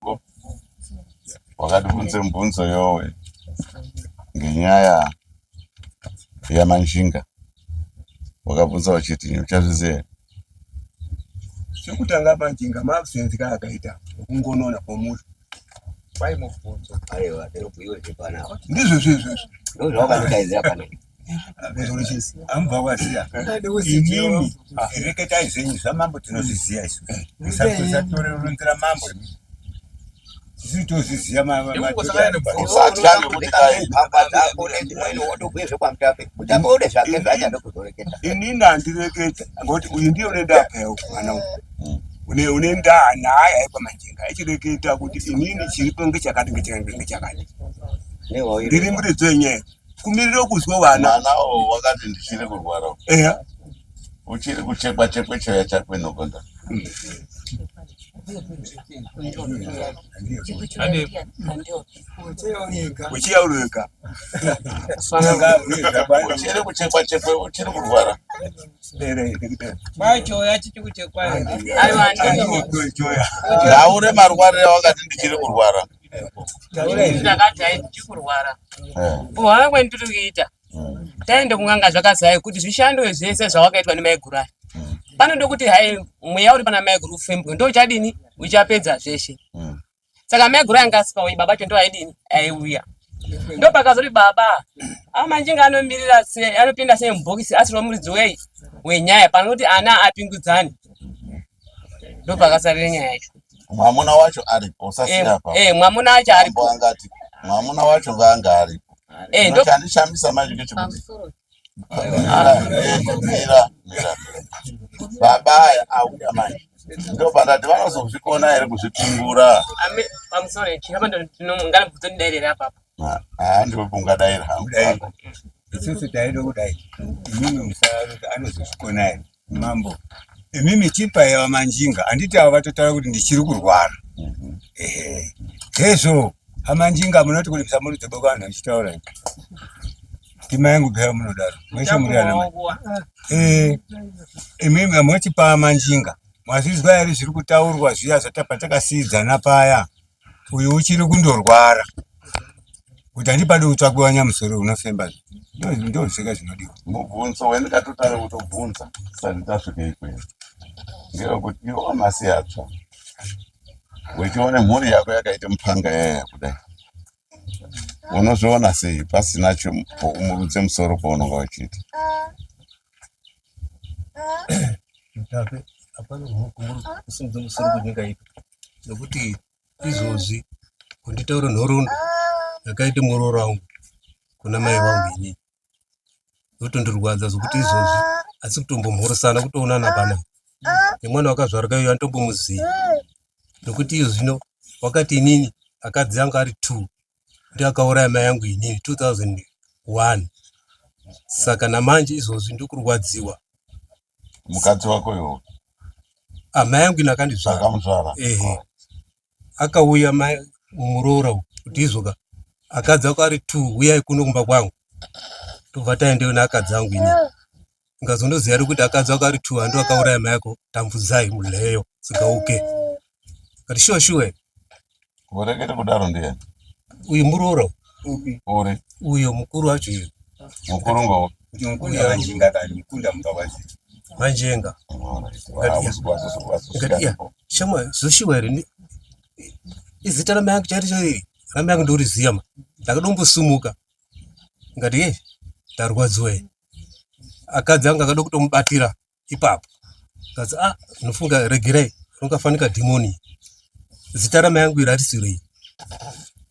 wako wakatibvunze mubvunzo yowe ngenyaya yamanjinga wakabvunza uchiti uchazviziva Chekutanga manjinga maabsence kaakaita okungonona kwomuri Kwai mubvunzo. Aiwa, ndinobhuyiwe zvepanapa. Ndizvo zvezvezvo. Ndozvawakandidaidzira panapa. Amubva waziya. Imimi reketai zvenyu zvamambo tinozviziya isu. Musatorerunzira mambo imi. Isu tozviziya Usatya ngekuti dai Mhamba dzako nedzimweni wotobhuye zvekwamutape. Mutape une zvake zvaachada kuzoreketa. Inini handireketa ngokuti uyu ndiye une ndaa paya uyu mwana uyu. Une ndaa naye aipa manjenga achireketa kuti inini chiripo ngechakati ngechakati ngechakati. Ndiri muridzi wenyaya. Kumirira kuzwa vana. Mwana uwo wakati ndichiri kurwara. Eya. Uchiri kuchekwa chekwe choya chakwe nokonda. Uchiyaureka. Uchiri kuchekwa chekwe uchiri kurwara. Kwachoya chichi kuchekwa. Aiwa ndiyo. Ndaure marwarire awakati ndichiri kurwara. Ndakati hai ndichiri kurwara. Kurwara kwendiri kuita. Taenda kun'anga zvakazai kuti zvishandwe zvese zvawakaitwa nemaiguru aya. Panoda kuti hai mweya uri pana maiguru ufembwe ndochadini uchapedza zveshe. Saka maiguru anga asikauyi baba cho ndoaidini aiuya. Ndopakazoti baba amanjinga anomirira sei anopinda sei mubhokisi asiri muridzi wei wenyaya panoti ana apingudzane. Ndopakasarira nyaya yacho. Mwamuna wacho aripo usasiya Eh, eh, mwamuna wacho aripo. Angati mwamuna wacho ngaanga aripo. Eh, ndo chandishamisa manje ngechekuti mira mira mira mira. Baba aya auya manje. Ndopandati vanozozvikona here kuzvipingura? Ame pamusoro chihamba ndinongana ndidairira apapo. Ah, ndipo pungadaira hangu. Isusu taida kudai imimi musaroti anozozvikona here mambo imimi chipai vamanjinga handiti avo vatotaura kuti ndichiri kurwara ehe hezvo amanjinga munoti kuti musamuridze boko vanhu vachitaura ndima yangu phera munodaro mweshe muri ana mai eh imimi mochipa amanjinga mwazvizwa here zviri kutaurwa zviya zvatapa takasiidzana paya uyu uchiri kundorwara kuti handipadi kutsvakiwa nyamusoro unofemba ndozvega zvinodiwa mubvunzo wendikatotanga kutobvunza tisati tasvika ikweyo ngewekuti iwe wamasiyatsva wechione mhuri yako yakaita mupanga yaya kudai unozviona sei pasina pokumurudze musoro paunonga uchiita Mutape hapana kusimudza musoro kunyika ino nekuti izvozvi kunditaura nhoroondo yakaita muroora wangu kuna mai vangu inini zvotondirwadza zvokuti izvozvi asi kutombomhoresana kutoonana pana nemwana wakazvarwa iyoyo anditombomuzivi nekuti iyo zvino wakati inini akadzi anga ari two ndiye akauraya mai yangu inini 2001 saka namanje izvozvi ndikurwadziwa mukadzi wako iwo amai yangu ini akandizvara akamuzvara ehe akauya mai muroora uyu kuti izvoka akadzi ako ari two uyai kuno kumba kwangu tobva taendeyo neakadzi angu ini ngazondoziva ri kuti akadzi ako ari two ando akauraya mai ako tambudzai muleyo sigauke kati shuwa shuwa Urekete kudaro ndiyani? Uyu muroora upi? Uri. Uyo mukuru wacho uyo. Mukuru ngo. Kuti mukunda manjenga kani mukunda mumba kwazi. Manjenga. Ngati iya shamwa zvoshiwa here izita ramai yangu chairo chairo iri ramai yangu ndoriziya ma ndakadombosumuka ngati ye ndarwadziwa ini akadzi angu akada kutomubatira ipapo kazi ah nofunga regerai rongafanika dhimoni zita ramai yangu iri harisiro iri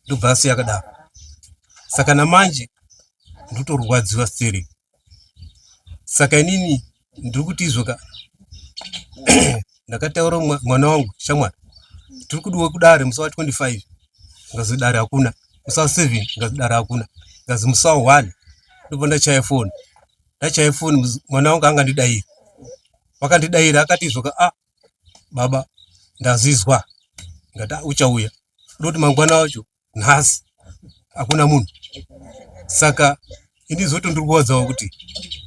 ndobva asiya akadaro saka namanje ndotorwadziwa stere saka inini ndiri kuti izvoka ndakataura mwana wangu shamwari tiri kudiwa kudare musi wa 25 ngazi dare hakuna musi wa 7 ngazi dare hakuna ngazi musi wa 1 ndobva ndachaya foni ndachaya foni mwana wangu angandidaira wakandidaira akati izvoka ah baba ndazizwa ngati ah, uchauya ndoti mangwana wacho nhasi hakuna munhu saka ini zoto ndiri kuwadzawo kuti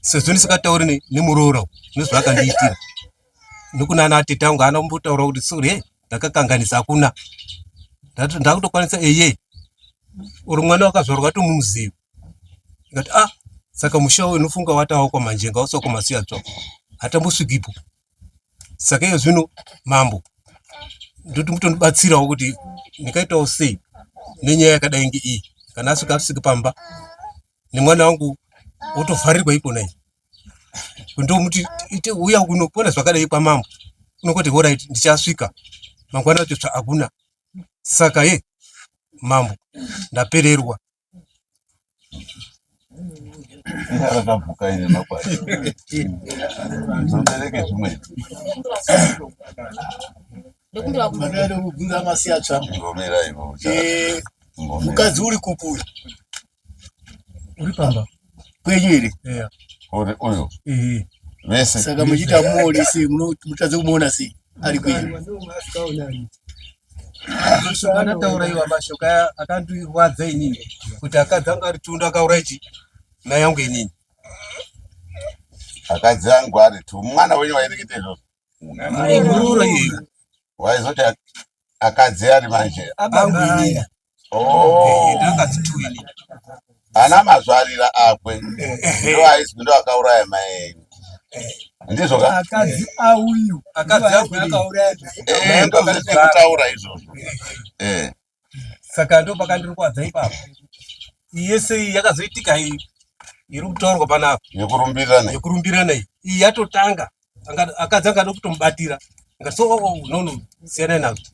sezvo ndisingatauri nemuroora nezvaakandiitira nokunana atete angu haana kumbotaura kuti sori he ndakakanganisa hakuna Ndakutokwanisa eye uri mwana wakazvarwa tomumuziva. Ndikati ah, saka musha uyu unofunga watawo kwaManjenga usiwa kwaMasiyatsva hatambosvikipo. Saka iyo zvino mambo ndoti mutondibatsirawo kuti ndingaitawo sei nenyaya yakadai ngeiyi, kana asvika asvike pamba nemwana wangu wotovharirwa ikona iyi ndomuti ite uya kuno kuona zvakadai kwamambo unongoti horait ndichasvika mangwana acho tsva hakuna. Saka ye mambo ndapererwa. Rakabvuka ine makwati zobereke zvimwe. Ndinoda kubvunza Masiyatsva. Ngomera ivo. Mukadzi uri kupi uyu? Uri pamba kwenyu here? Yeah. Uri uyu. Ehe. Vese. Saka muchiita muone sei, mutadze kumuona sei ari kwenyu? Mashoko anataura iwa mashoko aya akandirwadza inini kuti akadzi angu ari tundu akauraya chi mai yangu inini. Akadzi angu ari tu. Mwana wenyu waireketa izvozvo. Muroora iyeyu. Waizoti akadzi ari manje. Angu inini. Oh. Ndakadzi tu inini. Ana mazvarira akwe. Ndo aizwi ndo akauraya mai enyu. Ndizvo ka? Akadzi auyu. Akadzi angu inini. Akauraya. Ndo zviri kutaura izvozvo. Saka ndo pakandirwadza ipapo. Iyi yese iyi yakazoitika iyi iri kutaurwa panapa. Yekurumbirana. Yekurumbirana iyi. Iyi yatotanga. Akadzi angada kutomubatira. Ngati so oh, no no siyana nazvo.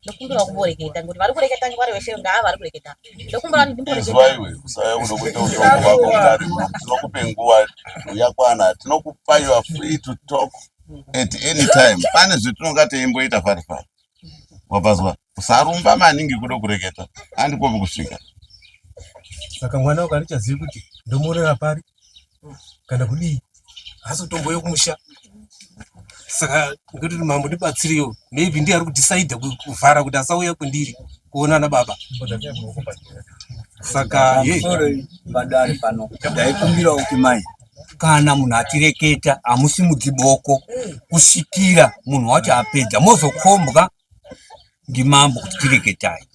Ndokumbira kumboreketa ngekuti vari kureketa vari veshe ngaa vari kureketa. Ndokumbira ndimboreketa. Izwa iwe usaya kuda kuita utongo hwako mudare muno. Tinokupe nguva yakwana. Tinokupa you are free to talk at any time. Pane zvetinonga teimboita fari fari. Wabazwa usarumba maningi kuda kureketa. Andikopi kusvika. Saka mwana wako andichazivi kuti ndomuonera pari kana kudii. Asi kutomboyo kumusha. Saka ngekuti mambo ndibatsirewo. Maybe ndiye ari kudecide kuvhara kuti asauya kwendiri kuonana baba. Saka ye Sorry, vadare pano ndaikumbirawo kuti mai kana munhu achireketa hamusimudzi boko kusvikira munhu wacho apedza mozokombwa ndimambo kuti tireketai.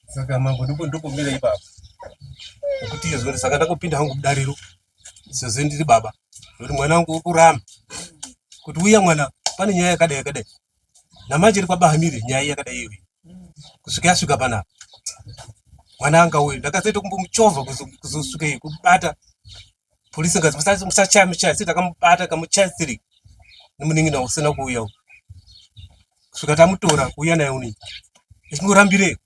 Saka mambo ndipo ndokumira ipapo. Nekuti izvo saka ndakupinda hangu mudariro sezvo ndiri baba. Nekuti mwana wangu uri kuramba kuti uya mwana pane nyaya yakadai yakadai. Namanje iri kwaBahamire nyaya yakadai iyoyo. Kusvika yasvika panapa. Mwana anga uyu ndakazoita kumbomuchovha kuzosvika iyo kubata polisi ngazi musachaya muchaya sei takamubata kamuchaya siri nemunin'ina usina kuuya uyu. Kusvika tamutora kuuya naye unoyi. Echingorambirei.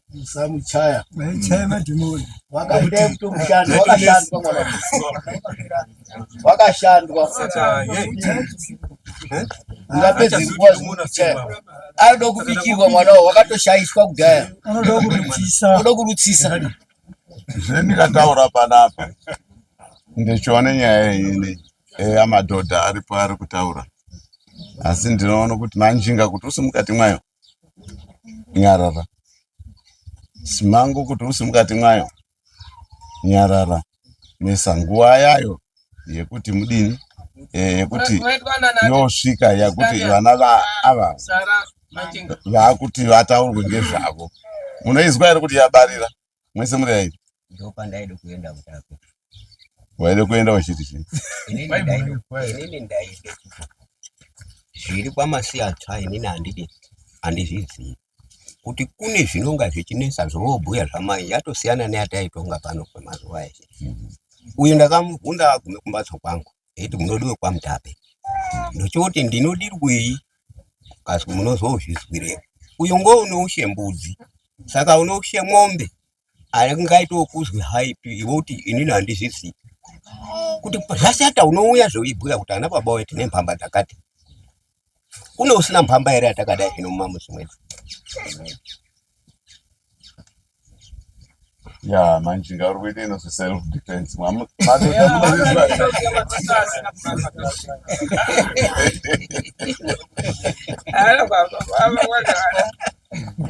Musamuchaya. Vaichaya madhimoni. Vakaita kutomushanda, wakashandwa mwana. Wakashandwa. Saka ye. Ungapedze nguva zvinochaya. Anoda kubikirwa mwana wawo wakatoshaishwa kudhaya. Unoda kurutsisa. Unoda kurutsisa. Zvendikataura panapa ndichiona nyaya iyi eya madhodha aripo ari kutaura asi ndinoona kuti manjinga kuti usi mukati mwayo nyarara, simango kuti usi mukati mwayo nyarara, mesa nguva yayo yekuti mudini yekuti yosvika yakuti vana ava vakuti vataurwe ngezvavo. Munoizwa here kuti yabarira? Mwese muri airi? Ndopandaida kuenda mutape. Waida kuenda uchiti chii? Inini ndaida zviri kwaMasiyatsva inini handidi handizvizivi kuti kune zvinonga zvichinetsa zvoobhuya zvamai yatosiyana neyataitonga pano kwemazuva eshe. Uyu ndakamubvunza agume kumbatso kwangu eiti munodiwe kwaMutape. Ndochoti ndinodirwei? Kazwi munozozvizwirei. Uyu ngounoushe mbudzi saka unoushe mombe angaite wokuzwi haipi iwe kuti inini handizvizivi kuti zvashata unouya zvoibhuya kuti ana baba wetu nemhamba dzakati kune usina mhamba here yatakadai zvino mumamuzi mwedu. Ya manjinga uri kuita inonzi self defense. Madhodha munozviziva.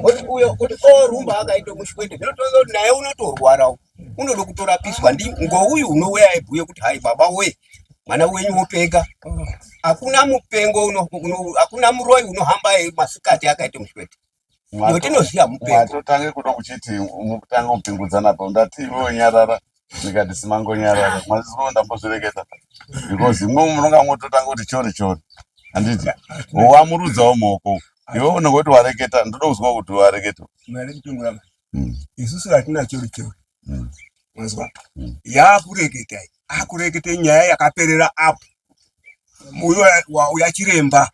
Kuti uyo kuti orumba akaita mushwete zvinotoza kuti naye unotorwara unoda kutorapiswa ndi ngouyu unouya aibhuye kuti hai baba we mwana wenyu wopega. Hakuna mupengo uno, uno, hakuna muroyi unohamba masikati akaita mushwete. Yotinoziva mupengo. Mwatotange kuda kuchiti mutange kupingudzana pa ndati iwewe nyarara ndikati simangonyarara mwazizwa ndambozvireketa because imwe munonga mototanga kuti chori chori handiti wamurudzawo maoko iwe unenge kuti wareketa ndoda kuzwa kuti wareketa. Mwari kupingura isusu hatina chori chori. Mwazwa yakureketa akurekete nyaya yakaperera apo uyo wauya chiremba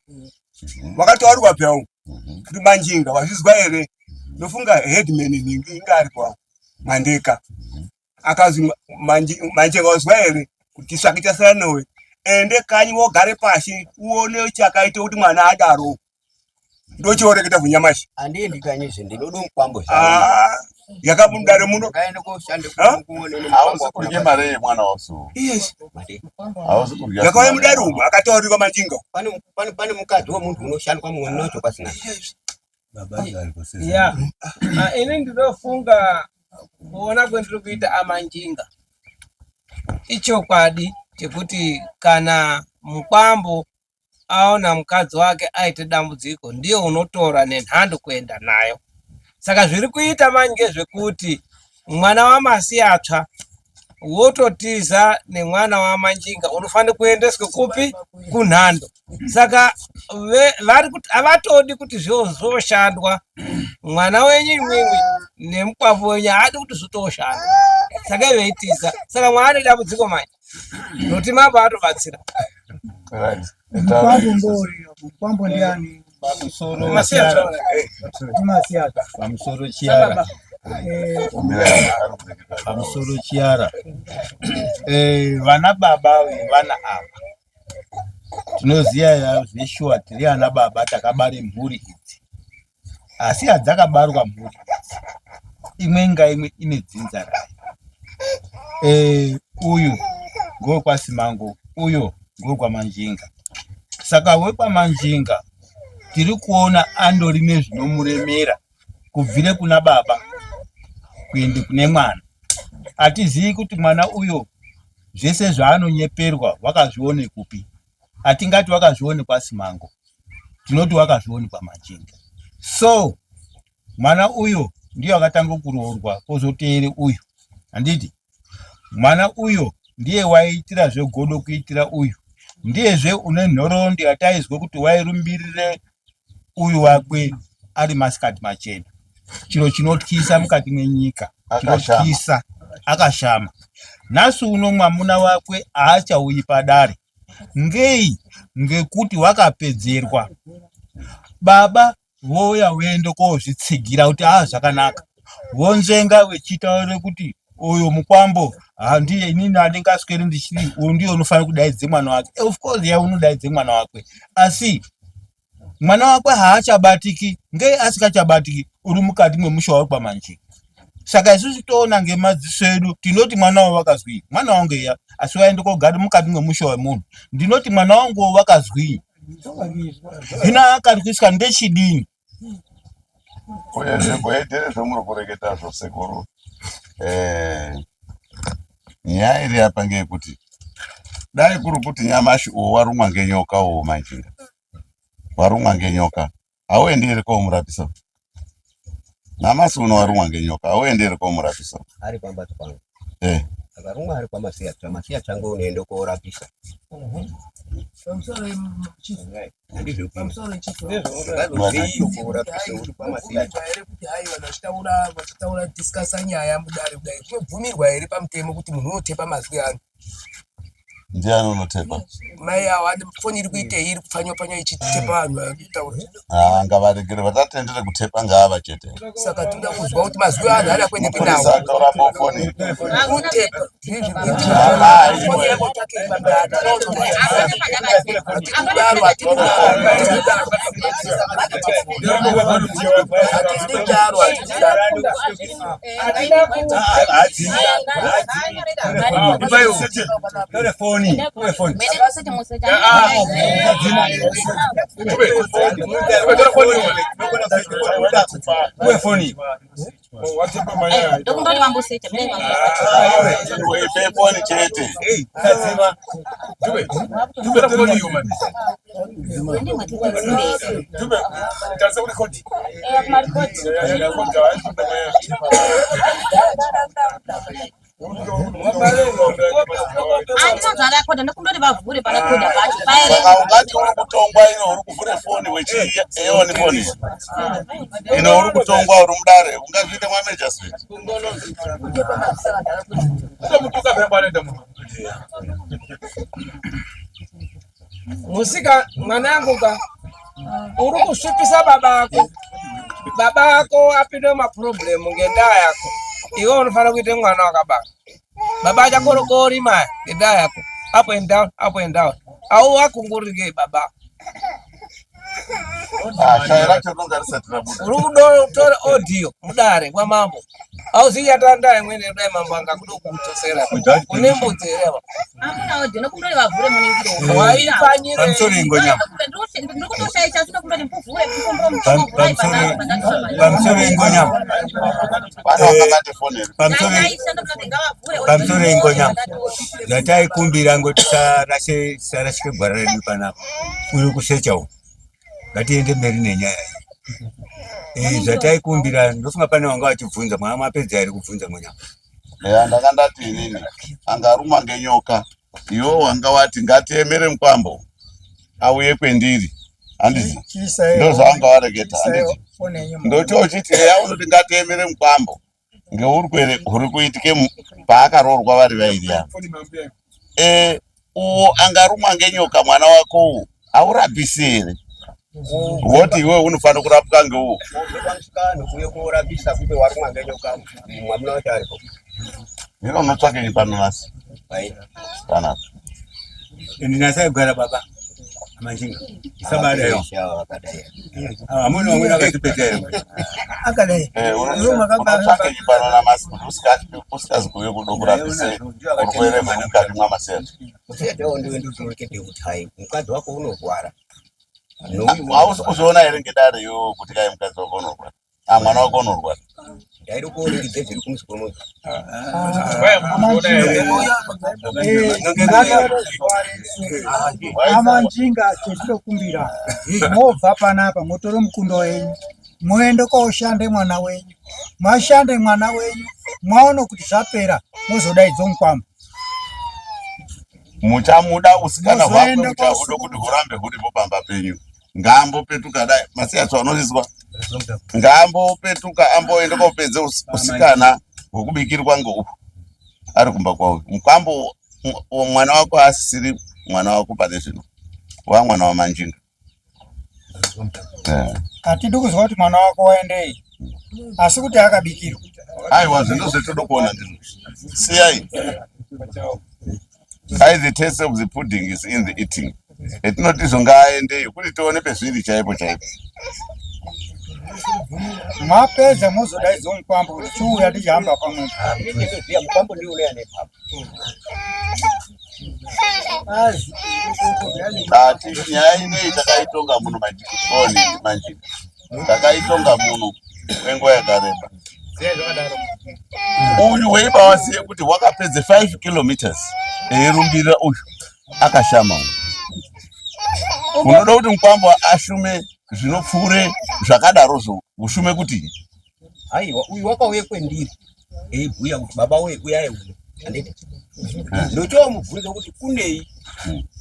wakataurwa pyawo kuti Manjinga wazvizwa here? Ndofunga headman nhingi inga ari kwawo Mandeka akazi Manjinga wazwa here kuti chisvake chasara newe, ende kanyi wogare pashi uone chakaita kuti mwana adaro. Ndochioreketa vunyamashi. Handiendi kanyi zve ndinoda mukwambo. Ah, yakabudare muno. Ndakaenda koshanda Ha? kuone Hausi mukwambo. kudya mari yemwana wasu. Yes. Hausi kudya. Yakauya mudare umu akataurirwa Manjinga. Pane mukadzi wemuntu unoshandwa mumwe nacho pasina. Ya, ini ndinofunga kuona kwendiri kuita aManjinga ichokwadi chekuti kana mukwambo aona mukadzi wake aite dambudziko ndiye unotora nenhando kuenda nayo. Saka zviri kuita manje ngezvekuti mwana waMasiyatsva wototiza nemwana waManjinga unofanira kuendeswe kupi? Kunhando. Saka vari kuti havatodi kuti zvoshandwa mwana wenyu imwimwi nemukwambo wenyu haadi kuti zvitoshandwa, saka veitiza. Saka mwana ane dambudziko manje nokuti mambo atobatsira. Right. Mukwambo ngori, mukwambo ndiani? Pamusoro Masiyatsva. Masiyatsva. Pamusoro Chiara. Pamusoro Chiara. Vana baba vevana ava tinoziva zveshuwa tiri ana baba takabare mhuri idzi, asi hadzakabarwa mhuri idzi imwe ngaimwe ine dzinza rayo. Uyu ngowekwaSimango, uyo ngowekwaManjinga. Saka wekwaManjinga tiri kuona andori nezvinomuremera kubvire kuna baba kuende kune mwana. Hatizivi kuti mwana uyo zvese zvaanonyeperwa wakazvione kupi. Hatingati wakazvione kwaSimango, tinoti wakazvione kwaManjinga. So mwana uyo ndiye akatanga kuroorwa, kwozoteere uyu, handiti? Mwana uyo ndiye waiitira zvegodo kuitira uyu, ndiyezve une nhoroondo yataizwa kuti wairumbirire uyu wakwe ari masikati machena, chiro chinotyisa mukati mwenyika, chinotyisa. Akashama. Nhasi uno mwamuna wakwe haachauyi padare. Ngei? Ngekuti wakapedzerwa. Baba vouya voende kozvitsigira kuti a zvakanaka, vonzvenga vechitaura kuti uyo mukwambo handiye inini handingasweri ndichiri uyu ndiye unofanira kudaidze mwana wake. Of course ya unodaidze mwana wakwe, asi mwana wakwe haachabatiki. Ngei asikachabatiki? Uri mukati mwemusha wekwaManjinga. Saka isusu toona ngemadziso edu tinoti mwana wavo wakazwii, mwana wangu eya, asi waende kogara mukati mwemusha wemunhu. Ndinoti mwana wangu wakazwii, hino akarwiswa ndechidini? Uyezve goedhere zvomuri kureketazvo sekuru, nyaya iri apa ngeyekuti dai kuri kuti nyamashi uwo warumwa ngenyoka, uwo Manjinga warumwa ngenyoka, hauendi here komurapisa? Namasi uno warumwa ngenyoka, hauendi here komurapisa? Ari pambatso pangu. Akarumwa ari kwaMasiyatsva, Masiyatsva ngo unoenda korapisa. Here kuti hai vanhu vachitaura vachitaura discussa nyaya mudare kudai, zvinobvumirwa here pamutemo kuti munhu unotepa mazwi ano? Ndiani unotepa? Mai avo ane foni iri kuitei, iri kupfanywa pfanywa ichitepa vanhu varikutaura. Ah, ngavaregere, vatatendere kutepa ngaava chete. Saka toda kuzwa kuti mazwi anhu ari akuendepi nawo. Mupurisa atorapo foni. Kutepa zvii zviri kuitika? Ah, Foni yako takepa hatidaro, hatidaro, hatidaro, hatidaro. Tore foni. Foni, uwe foni. Mene kusecha musecha. Uwe foni. Ndokumbira kuti mambosecha mene mambosecha. Iwe ipe foni chete. Usadzima. Andinonzwa ndakoda ndokumbira kuti vavhure panakoda pacho paere. Saka ungati uri kutongwa ino uri kuvhure foni wechiioni foni ino uri kutongwa uri mudare ungazviite mwamejasireti. Musika mwanangu ka uri kusvipisa baba ako, baba ako apinde maproblemu ngendaa yako. Iwe unofanira kuite mwana wakabaka. Baba achakorokori maya ngendaa yako, up and down, up and down. Au akungurike baba. Shaya racho rinonga risati rabuda. Uri kutora audio mudare kwamambo auziyatandaa imweni dai mambo angakuda kukudzosera une mbudzi here apa? Hamuna audio ndokumbira kuti vavhure muningiro. Waipfanyirei? Pamusoro ingonyama. Ndikutoshaisha sinokumbira kuti muvhure Pamusoro ingonyama. Pane wakabate foni here? Pamusoro ingonyama. Zvataikumbira ngoti tisarashe tisarashike gwara redu panapa. Uri kusecha uku. Ngatiende mberi nenyaya iyi. Zvataikumbira ndofunga pane wanga vachibvunza mwana mapedza here kubvunza ngonyama. Eya, ndanga ndati inini angarumwa ngenyoka iwe wanga wati ngatiemere mukwambo auye kwendiri, handiti? Ndozvaanga wareketa, handiti? Ndochochiti eya, unoti ngatiemere mukwambo ngeurwere huri kuitike paakaroorwa vari vairi ava. Uwo angarumwa ngenyoka mwana wako uwu haurapisi here? Woti iwewe unofanira kurapwa ngeuwo. Kuye korapisa kupe warumwa ngenyoka mwamuna wacho aripo. Hino unotsvakenyi pano nhasi panapa? Ndinasai baba. Manjinga. Isabada yo. Amweni vamweni akatipeta here? Akadai. Unotsvakenyi pano namasi kuti usikazi kuuye kudo kurapise urwere huri mukati mwamasera? Usiyatawo ndiwe ndozvorekete kuti hai mukadzi wako unorwara. Hausi kuzviona here ngedare iwewe kuti kai mukadzi wako unorwara, ah, mwana wako unorwara? Ndaida kuoringidze zviri kumuzi kwemunhu. Amanjinga, chetinokumbira mobva panapa motore mukundo wenyu moende koshande mwana wenyu. Mwashande mwana wenyu, mwaona kuti zvapera, mozodaidzo mukwambo. Muchamuda usikana hwakwe Mozoenda muchahuda kuti hurambe huripo pamba penyu. Ngaambopetuka dai masiyatso anozizwa, ngaambopetuka amboenda kopedze usikana hwekubikirwa ngeuhu ari kumba kwawo. Mukwambo mwana wako asisiri mwana wako pane zvino, wa mwana waManjinga. Hatidi kuzwa kuti mwana wako waendei, asi kuti akabikirwa. Aiwa, zvinhu zvetoda kuona ndizvo. Siyai ai, the taste of the pudding is in the eating. Etinoti izvo ngaaendeyo kuti tione pezviri chaipo chaipo. Mwapedza mozodaidzo mukwambo kuti chiuya tichihamba pamwepo. Ndinoziya mukwambo ndiwo unoya nepapo. Ati nyaya ineyi takaitonga muno majikoni manjinga, takaitonga muno kwenguva yakareba. Uyu weiba waziye kuti wakapedze 5 kilometers eirumbirira uyu akashama uyu. Unoda kuti mukwambo ashume zvinopfuure zvakadarozvo, ushume kuti Aiwa, uyu wakauye kwendiri eibhuya kuti baba wee uyai uno, handiti? Ndochomubvunza kuti kunei,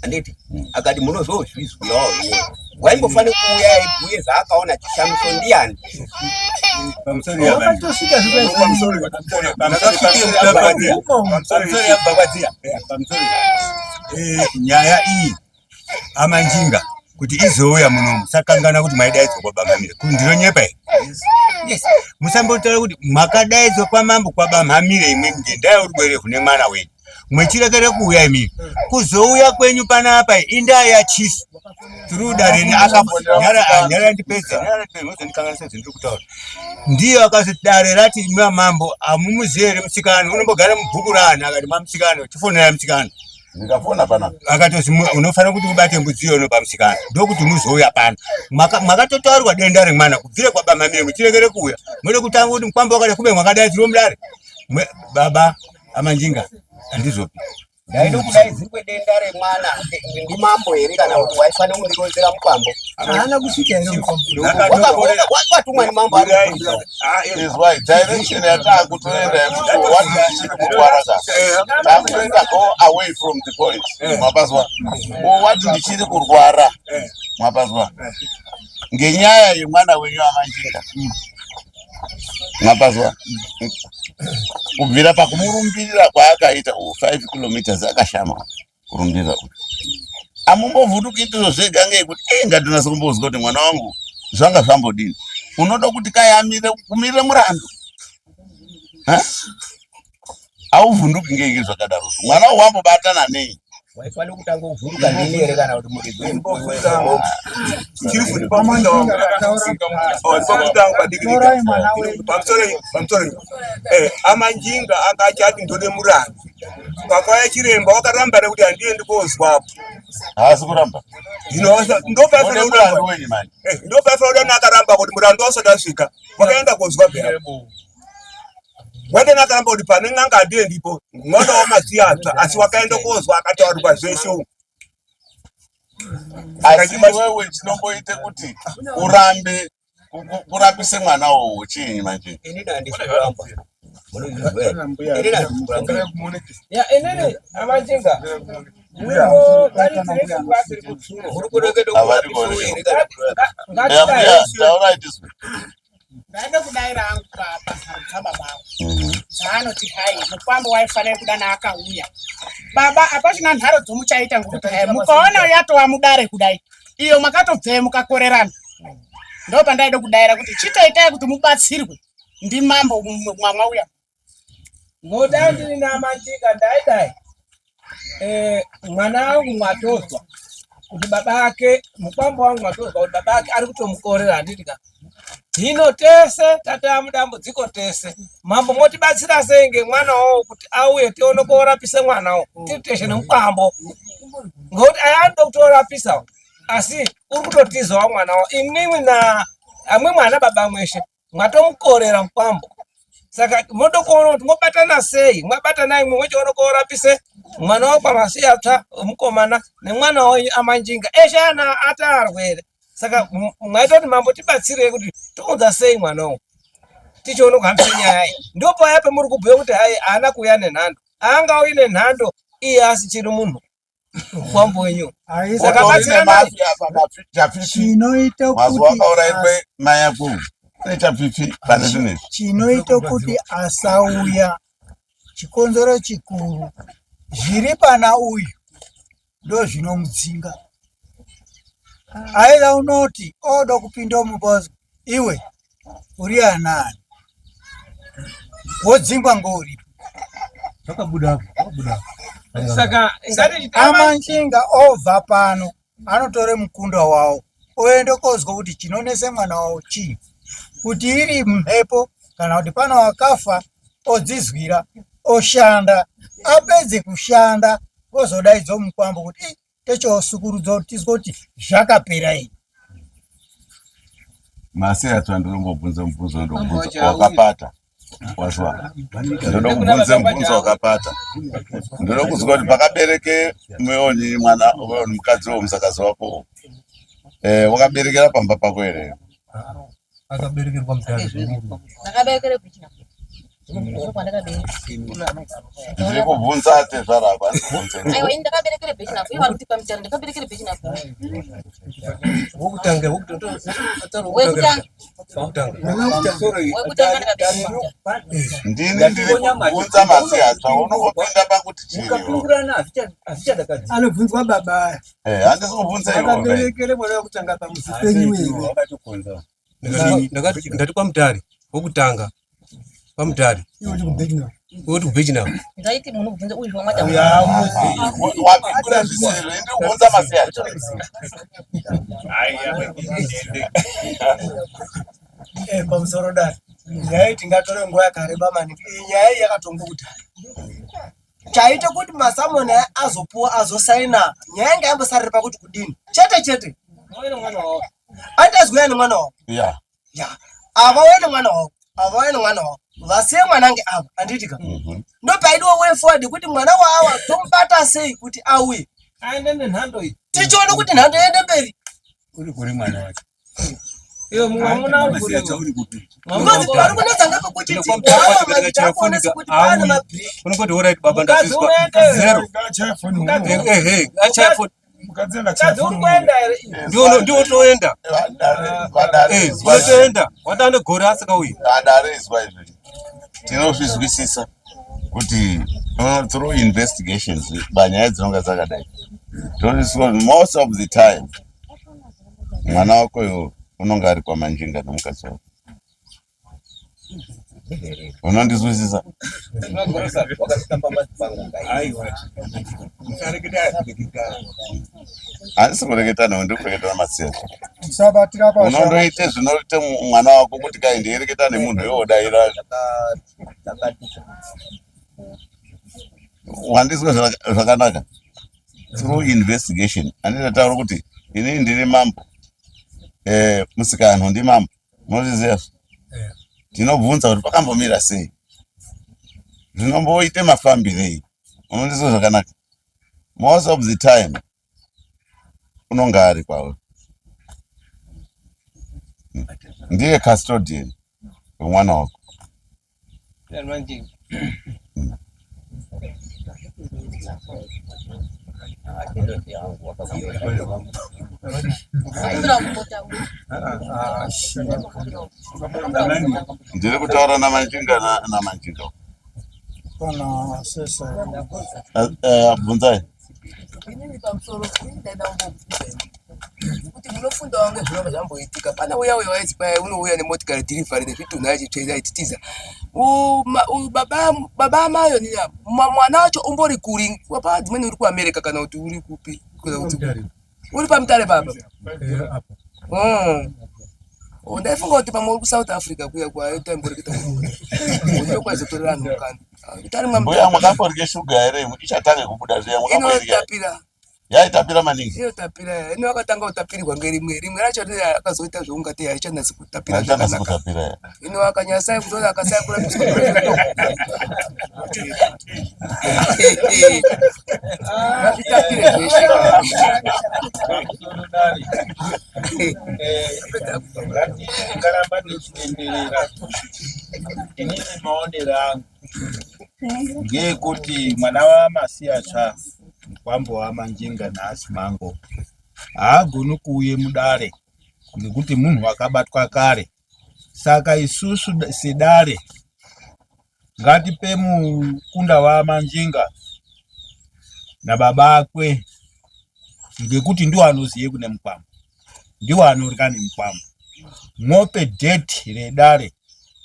handiti? Akati munozozvizwirawo iwewe. Waimbofanira kuuya aibhuye zvaakaona chishamiso ndiani? Pamusoro yabva. Wakatosvika. Pamusoro pamusoro yabva kwadziya. Pamusoro. Nyaya iyi amanjinga kuti izouya muno, musakangana kuti maidaidzwa kwaBamhamire. Ndinonyepa here? Yes. Musambotaura kuti makadaidzwa kwamambo kwaBamhamire imwe ngendaa yeurwere hune mwana wenyu mwechirekere kuuya imimi. Kuzouya kwenyu panapa indaa yachisu through dare akanyara ndipedze nyara ndipedze mozondikanganisa zvendiri kutaura. Ndiyo akazoti dare rati imwe mambo hamumuzivi here musikana unombogara mubhuku raani? Akati mamusikana chifonera musikana. Ndikafona panapa. Akatozi unofanira kuti ubate mbudzi iyono pamusikana ndokuti muzouya pano. Makatotaurirwa denda remwana kubvira kwabamamire muchirekere kuuya. Mode kutanga kuti mukwambo wakada kube mwakadaidzirwa mudare. Baba amanjinga handizopi. Ndaida kudaidzirwe denda remwana ndimambo here kana kuti waifanira kundironzera mukwambo? Haana kusvika here mukwambo? Watumwa nemambo ari Is why direction yataakutoenda yekuti wati tichiri kurwara ka takutoenda go away from the point mwapazwa wati ndichiri kurwara mwapazwa ngenyaya yemwana wenyu amanjinga mwapazwa kubvira pakumurumbirira kwaakaita 5 kilometers akashama kurumbirira uyu amumbovhunduki ndizvo zvega ngekuti e ngatinase kumbozwa kuti mwana wangu zvanga zvambodini unoda kuti kai amire kumirire murandu hauvhunduki ngei zvakadaro mwana wambobatana nei waifanira kutanga kuvhunduka ndini here kana kuti muridzi Amanjinga akachati ndode murandu pakauya chiremba wakaramba nekuti handiendi kozwapo haasi kuramba ndopaifanira kudana akaramba kuti murandu wasati asvika wakaenda kozwa pera wadena akaramba kuti pane n'anga handiendipo mwana wamasiyatsva asi wakaenda kozwa akataurirwa zveshe umu asi iwewe chinomboite kuti urambe kurapise mwana uwu chiinyi manje inini handisi kuramba munozvizwa here inini handisi kuramba Ya inini amajinga. Muri kureketa Havari kurapisa kuoneka. here kana kurapa Mbuya, taurai tizwe. Ndaida kudaira hangu panharo dzababa avo dzaanoti hai mukwambo waifanira kudana akauya baba hapachina nharo dzomuchaita ngokuti hai mukaona yatova mudare kudai iyo makatobveyo mukakorerana ndo pandaida kudaira kuti chitoitai kuti mubatsirwe ndimambo mwamwauya Ngoda ndini namajinga ndaidai. Eh, mwana wangu mwatozwa kuti baba ake mukwambo wangu mwatozwa kuti baba ake ari kutomukorera handiti ka hino tese tataya mudambudziko tese mambo motibatsira sei ngemwana wawo kuti auye tione koorapise mwana wawo tiri teshe nemukwambo ngokuti aya anoda kutoorapisa asi uri kutotizawo mwana wawo imwimwi na amwimwi ana baba mweshe mwatomukorera mukwambo saka moda kuona kuti mobatana sei mwabatana imwe mochiona koorapise mwana wako masiyatsva mukomana nemwana wenyu amanjinga eshe ana ataarwere saka mwaita kuti mambo tibatsirei kuti tounza sei mwana uyu tichiona kuhambisa nyaya iyi ndopaya pamuri kubhuya kuti hai haana kuuya nenhando haangauyi nenhando iye asichiri munhu mukwambo wenyu saka batsiranai Chinoita mazuva kuti akaurairwe mai ako une chapfifi pane zvinhu izvi chinoita kuti asauya chikonzero chikuru zviri pana uyu ndozvinomudzinga aida unoti oda kupinda mumba iwe uri anani wodzingwa ngouripo Zvakabuda apo, zvakabuda apo. Saka ngatichitama Amanjinga obva pano anotore mukunda wawo oenda kozwa kuti chinonese mwana wawo chii, kuti iri mhepo kana kuti pano wakafa odzizwira oshanda apedze kushanda ozodaidzwa mukwambo kuti "Ih, techosukurudzwa kuti tizwe kuti zvakapera iyi. Masi acho andinombobvunza mubvunzo ndobvunza wakapata wazwa ndoda kubvunza mubvunzo wakapata ndoda kuzwa kuti pakabereke meoni mwana meoni mukadzi womusakazi wako eh, wakaberekera pamba pako here Akaberekerwa mutare. Ndakaberekere kuchina. Ndokwandakaberekera. Ndiri kubvunza atezvara apa andikubvunze. Aiwa ini ndakaberekere bhechinapo. Ivo vari kuti pamutaro ndakaberekere bhechinapo. Wokutanga, wokutanga, Wekutanga. wokutanga. Wekutanga ndakaberekera pamutaro. Ndini ndiri kubvunza masi acho unongopinda pakuti chii. Mukapingurana hazvichadakadzi. Anobvunzwa baba aya. Eh, handisi kubvunza iwe. Akaberekere mwana wekutanga pamuzi penyu here? Ndati kwamutare, wokutanga. Pamutare. Iwe uri kubhechinapo. Iwe uri kubhechinapo. Ndaiti munobvunza uyu wamwata. Wapindura zvisizvo, ndiri kubvunza masi acho. Eh, pamusoro dare nyaya iyi tingatore nguva yakareba maningi iyi nyaya iyi yakatongwa kudhaya. Chaita kuti masamoni aya azopuwa azosaina nyaya yanga yambosarira pakuti kudini chete chete andazwaya nemwana wavo ya ya ava uye nemwana wavo ava uye nemwana wavo vasiye mwana ange ava handiti ka mhm. ndopaidiwa way forward kuti mwana waawa tomubata sei kuti auye aende nenhando iyi tichiona kuti nhando iende mberi uri kuri mwana wacho Iyo mwamuna uri kuri. uri kupi? Ngozi pari kunetsa ngepekuti wawa maitakuonesa kuti pane mabreak unongoti orit baba Mukadzi ndazvizwa unoenda zero Mukadzi- ehe achaya foni Mukadzi uri kuenda here? ndiwo toenda Vadare izwa izvi. unotoenda watane gore asikauyi Vadare izwa izvi. Tinozvizwisisa kuti through investigations panyaya dzinonga dzakadai tinozwisisa kuti most of the time mwana wako iwo unonga ari kwamanjinga nemukadzi wako unondizwisisa handisi kureketa newe ndiri kureketa namatsiya Musabatira pasha. unondoite zvinoite mwana wako kuti kai ndeireketa nemunhu iwe wodaira wandizwa zvakanaka through investigation andinotaura kuti inini ndiri mambo eh, musikanhu ndimambo munozviziva tinobvunza kuti pakambomira sei zvinomboite mafambirei unondizwa zvakanaka most of the time unonga ari kwauri ndiye custodian wemwana wako ndiri kutaura namanjinga namanjinga Pana sesa. Bvunzai Inini pamusoro inini ndaida kumbobvunza ini kuti munofunda wangu zvinova zvamboitika pana uya uya waiti paya unouya nemotikari dhirivhari nezvitunha achitsvaira achitiza baba baba amayo nini apa mwana wacho umbori kuri papa dzimweni uri kuamerica kana kuti uri kupi kana kuti uri pamutare papa Oh, ndaifunga kuti pamwe uri kusouth africa kuya kwaaitamboreketa ndokwazotorera anhu mukana Kutari mbuya mwakamborye shuga here imwe ichatange kubuda zviya mwakamboirya inotapira yaitapira maningi inotapira ino akatanga kutapirirwa ngerimwe rimwe racho rine akazoita zvoungati haichanatsi kutapira haichanatsi zvakanaka kutapira ya ino akanyasai kuzoona akasai kurapiswa ngazvitapire zveshe Ngaramba ndichitenderera inini maonero angu ngeyekuti mwana waMasiyatsva mukwambo waManjinga nhasi mango haagoni kuuye mudare ngekuti munhu wakabatwa kare saka isusu sedare ngatipe mukunda waManjinga nababa akwe ngekuti ndiwo anoziye kune mukwambo ndiwo anorya nemukwambo mope dheti redare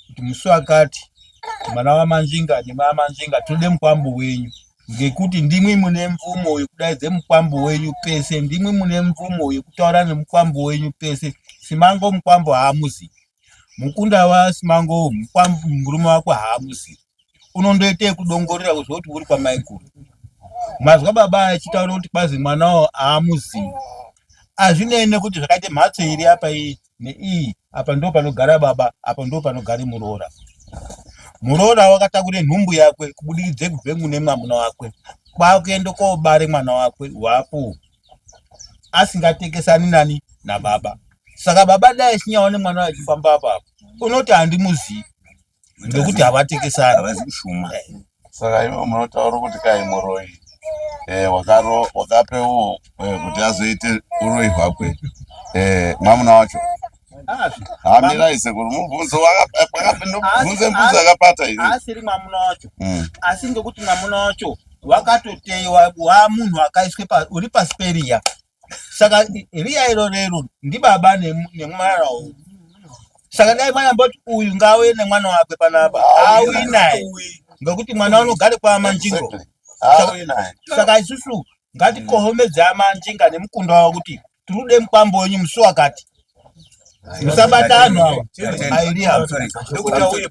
kuti musi wakati mwana wamanjinga nemamanjinga tode mukwambo wenyu ngekuti ndimwi mune mvumo yekudaidze mukwambo wenyu pese ndimwi mune mvumo yekutaura nemukwambo wenyu pese simango mukwambo haamuzivi mukunda wasimango mukwambo murume wako haamuzivi unondoita yekudongorera kuzwa kuti uri kwamaiguru mazwa baba achitaura kuti kwazi mwanawo haamuzivi hazvinei nekuti zvakaita mhatso iri apa iyi neiyi apa ndo panogara baba apa ndo panogara muroora muroora wakatakura nhumbu yakwe kubudikidze kubve mune mwamuna wakwe kwakuenda kobare mwana wakwe wapo asingatekesani nani nababa saka baba dai achinyawo nemwana achifamba apa apa unoti handimuzii ngekuti havatekesani havazi kushuma saka ivo munotaura kuti kai muroyi eh, wakaro wakape uwo eh, kuti azoite uroyi hwakwe eh, mwamuna wacho hamirai sekuru mubvunzo ndobvunze mubvunzo akapata ini asiri mwamuna wacho Mm. asi ngekuti mwamuna wacho wakatoteiwa wa munhu akaiswe uri pasi periya saka riya iro rero ndibaba nemwana uyu saka dai mwana amboti uyu ngauye nemwana wake panapa auyi naye ngekuti mwana unogare kwamanjingo Auyi naye. saka isusu ngatikohomedze amanjinga nemukunda wavo kuti tirude mukwambo wenyu musi wakati musabata anhu awa airi ava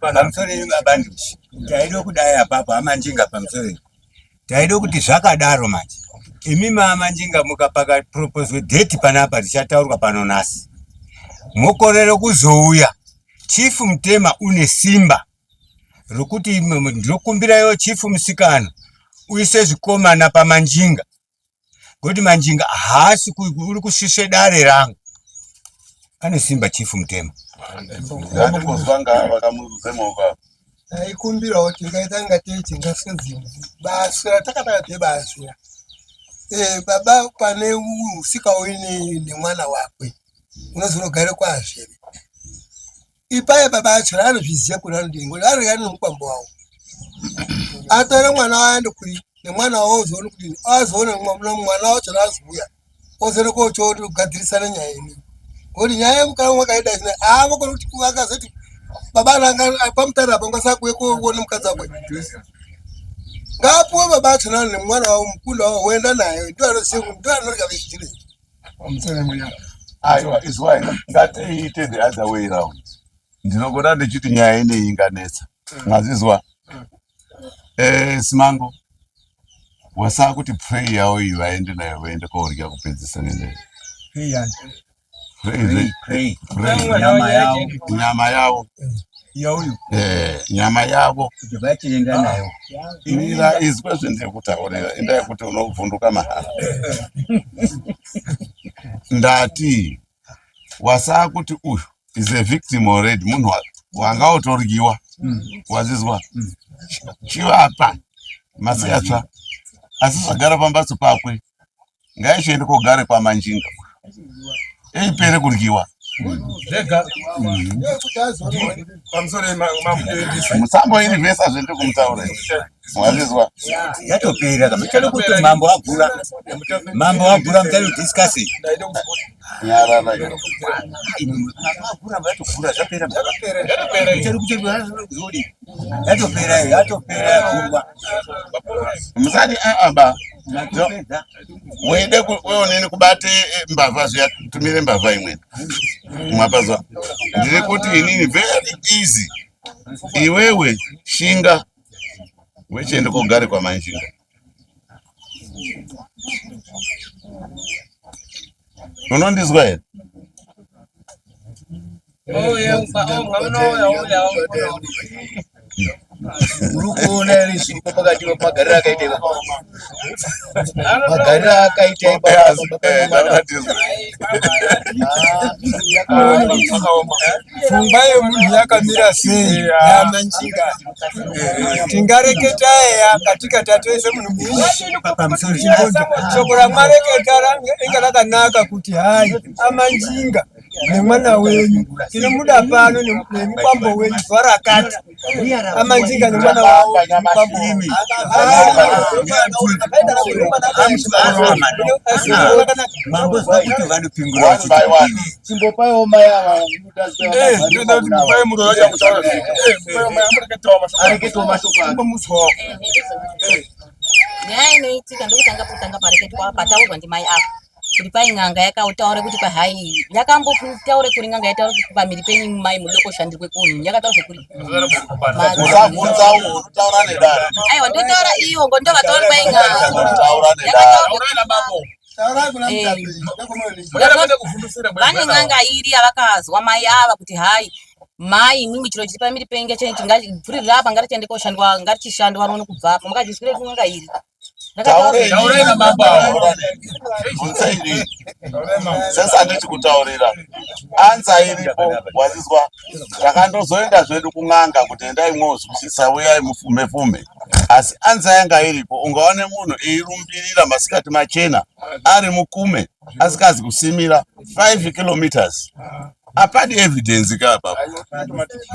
Pamusoro yenyu babandushi taida kudai apapo amanjinga pamusoro yenyu. Taida kuti zvakadaro manje imi mama njinga mukapaka proposal date panapa richataurwa pano nhasi mokorere kuzouya chief mutema une simba rokuti ndinokumbirayo chief musikana uise zvikomana pamanjinga ngokuti manjinga haasi uri kusvisve dare rangu ane simba chief mutema Taikumbirawo tingaita ingatei tingasedzimwe basa ratakataka tebasa eh, baba pane usikaoi nemwana wakwe unozonogare kwazviri ipaya baba acho anozviziva kuti anodii ngoti arya nemukwambo wawo atore mwana waende kuri nemwana wawo ozoona kudini azoona mwana wacho azouya ozoona kochogadzirisana nyaya ini ngoti nyaya yemukana wakaida zvino avo kuti akazoti baba ranga pamutare apa ngasakuye kuona mukadzi wakwe ngaapuwe baba acho nani nemwana wavo mukunda wavo woenda naye ndiwo anoziva ndiwo anorya vechidini Aiwa, izwai, ngatiite the other way round. Ndinogona ndichiti nyaya ineyi inganetsa. Mazizwa? Eh, Simango, wasaa kuti pray yavo iyi vaende nayo vaende korya kupedzisa nendei. Pray, pray. Nyama yavo. Nyama yavo. Yauyu. Eh, nyama yavo. Kuti vachienda nayo. Mira izwe zvendiri kutaurira, indaya kuti unobvunduka mahara. Ndati wasaa kuti uyu is a victim already, munhu wanga otoryiwa. Wazizwa? Chivapa masiyatsva asi zvagara pambatso pakwe ngaichiende kogare kwamanjinga eipere kuryiwa zvega pamusoro musambo iri vhesa zvendiri kumutaura mwazvizwa yatopera kamutalo kuti mambo agura mambo agura mutalo discuss nyarara agura vatogura zvapera mutalo kuti yatopera yatopera yagurwa musati aaba weide weonini kubate eh, mbavha zviya tumire mbavha imweni mwapazwa ndiri kuti inini very easy iwewe shinga wechiende kogare kwamanjinga unondizwa here Uri kuona here zviripo pakati magariro akaita ipapo? Magariro akaita ipapo. Pfungwa yemunhu yakamira sei yamanjinga tingareketa eya katika tatoise munhu muichimbondo shoko ramareketa inga rakanaka kuti hai amanjinga nemwana wenyu tinomuda pano nemukwambo wenyu zuva rakati amanjinga nemwana wavo mukwambo Chimbopaiwo mai ava Nyaya inoitika ndokutanga kutanga pareketwa pataurwa ndimai ava kuti pai n'anga yakautaura kuti kwahai yakambotaura kuri n'anga yataura kuti pamiri penyu mai mude koshandirwe kunhu yakataura zvekuri Usabvunza unotaura nedare. Aiwa ndotaura iwo ngo ndovataura kwai n'anga. Unotaura nedare. Vane n'anga iri yavakazwa mai ava kuti hai mai imwimwi chiro chiri pamiri penyu ngachibvurira apa ngatichiende koshandwa ngatichishandwa rone kubva apa makazvizwira kun'anga iri Taurai namambo avo. Bvunzai inini. Sese handiti kutaurira. Ansa iripo wazizwa. Takandozoenda zvedu kun'anga kuti endai mwozwisisa uyai mufume fume. Asi ansa yanga iripo ungaone munhu eirumbirira masikati machena ari mukume asikazi kusimira 5 kilometers. Apadi evidence ka apapo.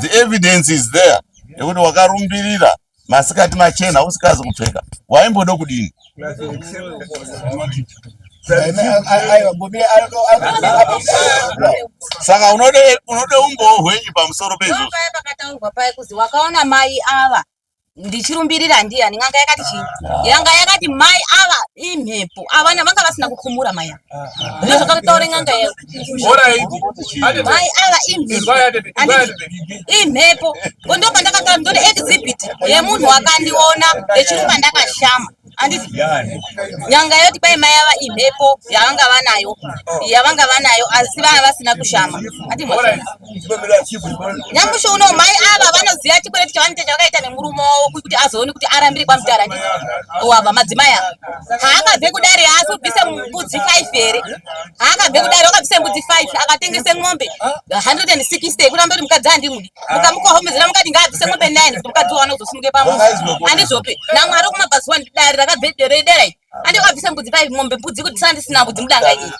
The evidence is there yekuti wakarumbirira masikati machena usikazi kupfeka waimboda kudini saka unode unode umbowo hwenyu pamusoro peizvozvo paya pakataurwa paya kuzi wakaona mai ava ndichirumbirira ndiyani n'anga yakati chii yanga yakati mai ava imhepo avana vanga vasina kukhumura mai ava ndizvo zvakataura n'anga yeyo mai ava imhepo imhepo ngo ndo pandakataura ndode exhibit yemunhu wakandiona ndechirumba ndakashama. Handiti nyanga yoti kwai mai ava imhepo yavanga vanayo yavanga vanayo asi vanga vasina kushama. Handiti mwazviona? Nyamushi uno mai ava vanoziva chikwereti chavanoita chavakaita nemurume wavo kuti azoone kuti arambire kwamutare handiti wava madzimai ava haakabve kudare haasi kubvise mbudzi 5 here haakabve kudare wakabvise mbudzi 5 akatengese ng'ombe 160 kuramba kuti mukadzi handimudi mukamukohomezera mukati ngaabvise ng'ombe 9 kuti mukadzi waone kuzosimuke pamuzi handizvopi namwari kumabvazuva dare rakabve redera iri andi wakabvisa mbudzi 5 mombe mbudzi kuti sana ndisina mbudzi mudanga ini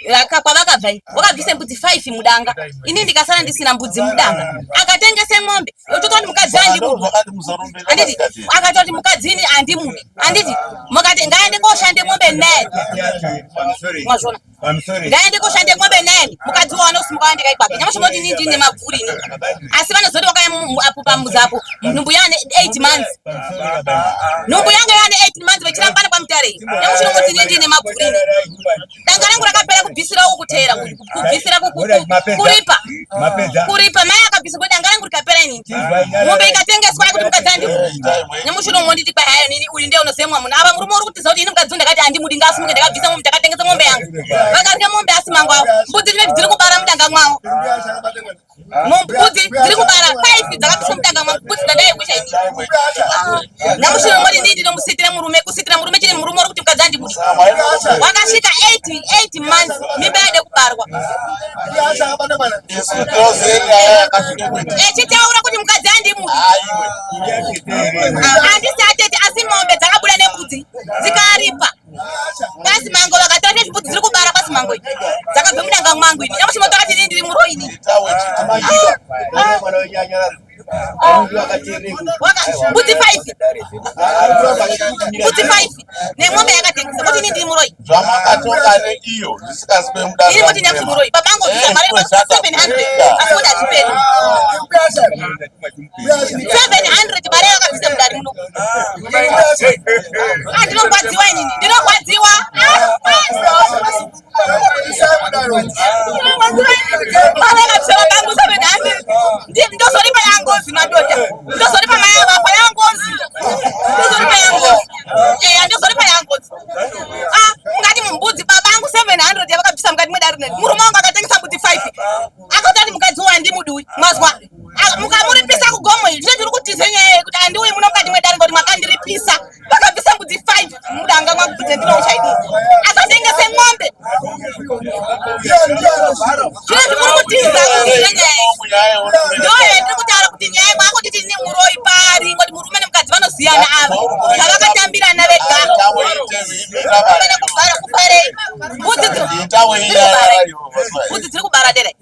Raka kwavakabva ini wakabvisa mbudzi 5 mudanga ini ndikasara ndisina mbudzi mudanga akatengese mombe otototi kuti mukadzi andimudi anditi akatoti mukadzi ini andimudi anditi mukati ngaende koshande mombe 9 mwazvona ngaende koshande mombe 9 mukadzi waona kusimuka wandika ikwake nyamushi moti ini ndine mabvuri ini asi vanozoti wakaya apo pamuzi apo nhumbu yane 8 months nhumbu yanga yane 8 months vechirambana kwamutare iyi nyamushi unongoti ini ndine mabvuri ini danga rangu rakapera kubvisira uku kuteera kubvisira kuripa kuripa mai akabvisa kuti danga rangu rikapera inini mombe ikatengeswa kuti mukadzi andimudi nyamushi unongonditi kwai hayo nini uyu ndiye unosemwa munhu apa murume uri kutiza kuti ini mukadzi ndakati andimudi ngaasimuke ndakabvisa mombe ndakatengesa mombe yangu vakarya mombe asi mangu avo mbudzi dzinenge dziri kubara mudanga mwavo mbudzi dziri kubara five dzakabviswa mudanga mwangu mbudzi dzandaikusha ini nyamushi unongoti ndii ndinomusitira murume kusitira murume chine murume uri kuti mukadzi andimudi wakasvika 8 months mimba yaide kubarwa echitaura kuti mukadzi andimudi handisi atete asi mombe dzakabuda nembudzi dzikaripa kwasimango vakatora nezvimbudzi dziri kubara kwasimango iyi dzakabva mudanga mwangu ini nyamushi moto akati ini ndiri muroyi ini mbudzi 5 mbudzi 5 nemombe yakatengesa moti ini ndiri muroyi zvamakatonga neiyo zvisingazi kwemudaro ini moti nyamushi muroyi babangu bvisa mari 700 asi moti hazviperi 700 mari yakabvisa mudari muno Ah, ndinorwadziwa inini ndinorwadziwa mari yakabvisa babangu 700 ndozoripa yangozi madhodha ndozoripa mai avafa yangozi ndozoripa yangozi eya ndozoripa yangozi ah ungati mbudzi babangu 700 yavakabvisa mukati mwedare neni murume wangu akatengesa mbudzi 5 akatati mukadzi uyu handimudi uyu mazwa mukamuripisa kugomo iri zvine ndiri kutize nyaya yekuti handiuyi muno mukati mwedare ngoti makandiripisa vakabvisa mbudzi 5 mudanga mwangu bvudze ndinouchaidii akatengese ng'ombe zvine zvimuri kutiza kutize nyaya ndoyo ndiri kutaura kuti nyaya mwakutiti ini muroyi pari ngoti murume nemukadzi vanoziyana ava zvavakatambirana vega vana kuvhara kufarei mbudzi mbudzi dziri kubara dere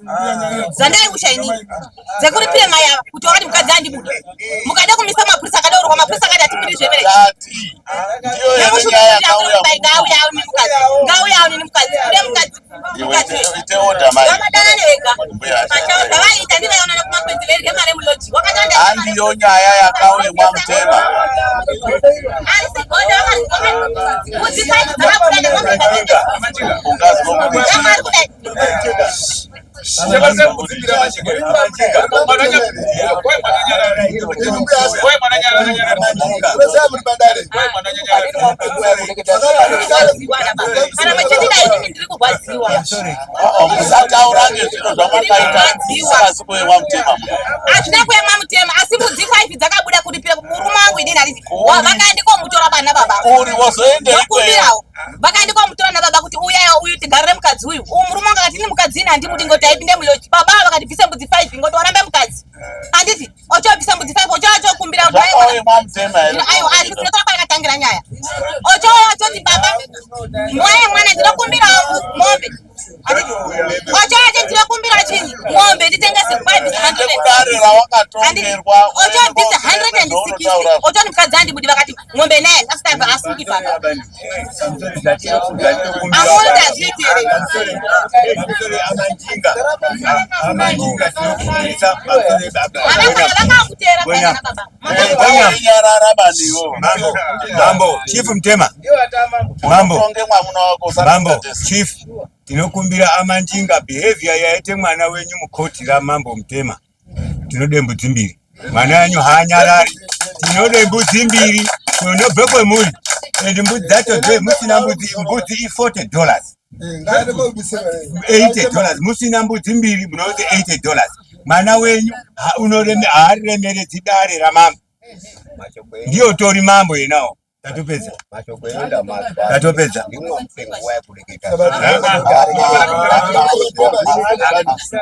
dzandaiusha inini dzekuripire mai ava kuti wakati mukadzi andibuda mukada kumisa mapurisa akadaurwa mapurisa akati atimiri zvemere ngauya auni mukadzi ngauya auni mukadzi kude mukadzi vakadanane vega pachavo zvavaiita ndivaionana kumakwenzi verye mari muloji wakatanda handiyo nyaya yakauye mwamutema Musataura ngezviro zvamakaita zvisikazi kuemwa mutema. Hazvina kuemwa mutema asi mbudzi 5 dzakabuda kuripira murume wangu inini handiti vakaenda komutora bana baba. Uri wozoenda ikweyo. Vakaenda komutora nababa kuti uyai uyu tigarire mukadzi uyu. Uyu murume wangu akati ini mukadzi ini handimuti ngoti aipinde muloji. Baba vakati bvise mbudzi 5 ngoti warambe mukadzi. Handiti ochobvisa mbudzi 5 ocho achokumbira kuti aiwa asi tinotora kwayakatangira nyaya. Ocho achoti baba mwaye mwana ndinokumbira mombe. Ocho acho ndinokumbira chinyi mombe nditengese kwaibvisa 100. Ocho bvisa 160. Ocho ni mukadzi andibudi vakati mombe naye asitaiva asungi baba. Amuoni kuti hazviiti here? Vakakuteera kwaina baba. Mambo, Chief Mtema. Mambo. Mambo, Chief. Tinokumbira amanjinga behavior yaite mwana wenyu mukoti raMambo Mtema. Tinode mbudzi mbiri. Mwana wenyu haanyarari. Tinode mbudzi mbiri. Tinobve kwemuri. And mbudzi dzacho dze musina mbudzi mbudzi i 40 dollars. 80 dollars musina mbudzi mbiri munoti 80 dollars. Mwana wenyu unoreme haaremeredzi dare ramambo. Ndiyo tori mambo yenawo. Tatopedza. Mashoko enyu ndamazwa. Tatopedza. Ndimwa mupengo waya kureketa.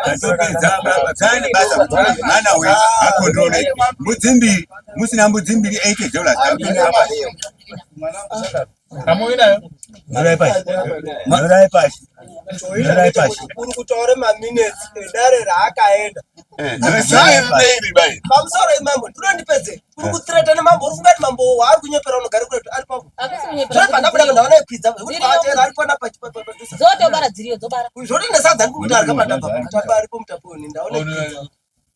Tatopedza. Tsane basa mwana wenyu hakontroleki. Mbudzi mbiri musina mbudzi mbiri 80 dollars. Tatopedza basa. Nyorai pashi. Nyorai pashi. Nyorai pashi. Uri kutaura maminutes edare raakaenda. Risiri bai. Pamusoro imambo, ndinondipedze. Uri kuthreata nemambo, uri funga kuti mambo waari kunyepera unogara kuretu ari papo. Akusi kunyepera. Zvino pandabuda ndaona ikwidza zvekuti Dziriyo. paatera ari pana padhuze. Dzotobara dziriyo dzobara. Zvoti nesadza ndikuti arya pandabva mutapa aripo mutapo ni ndaona ikwidza.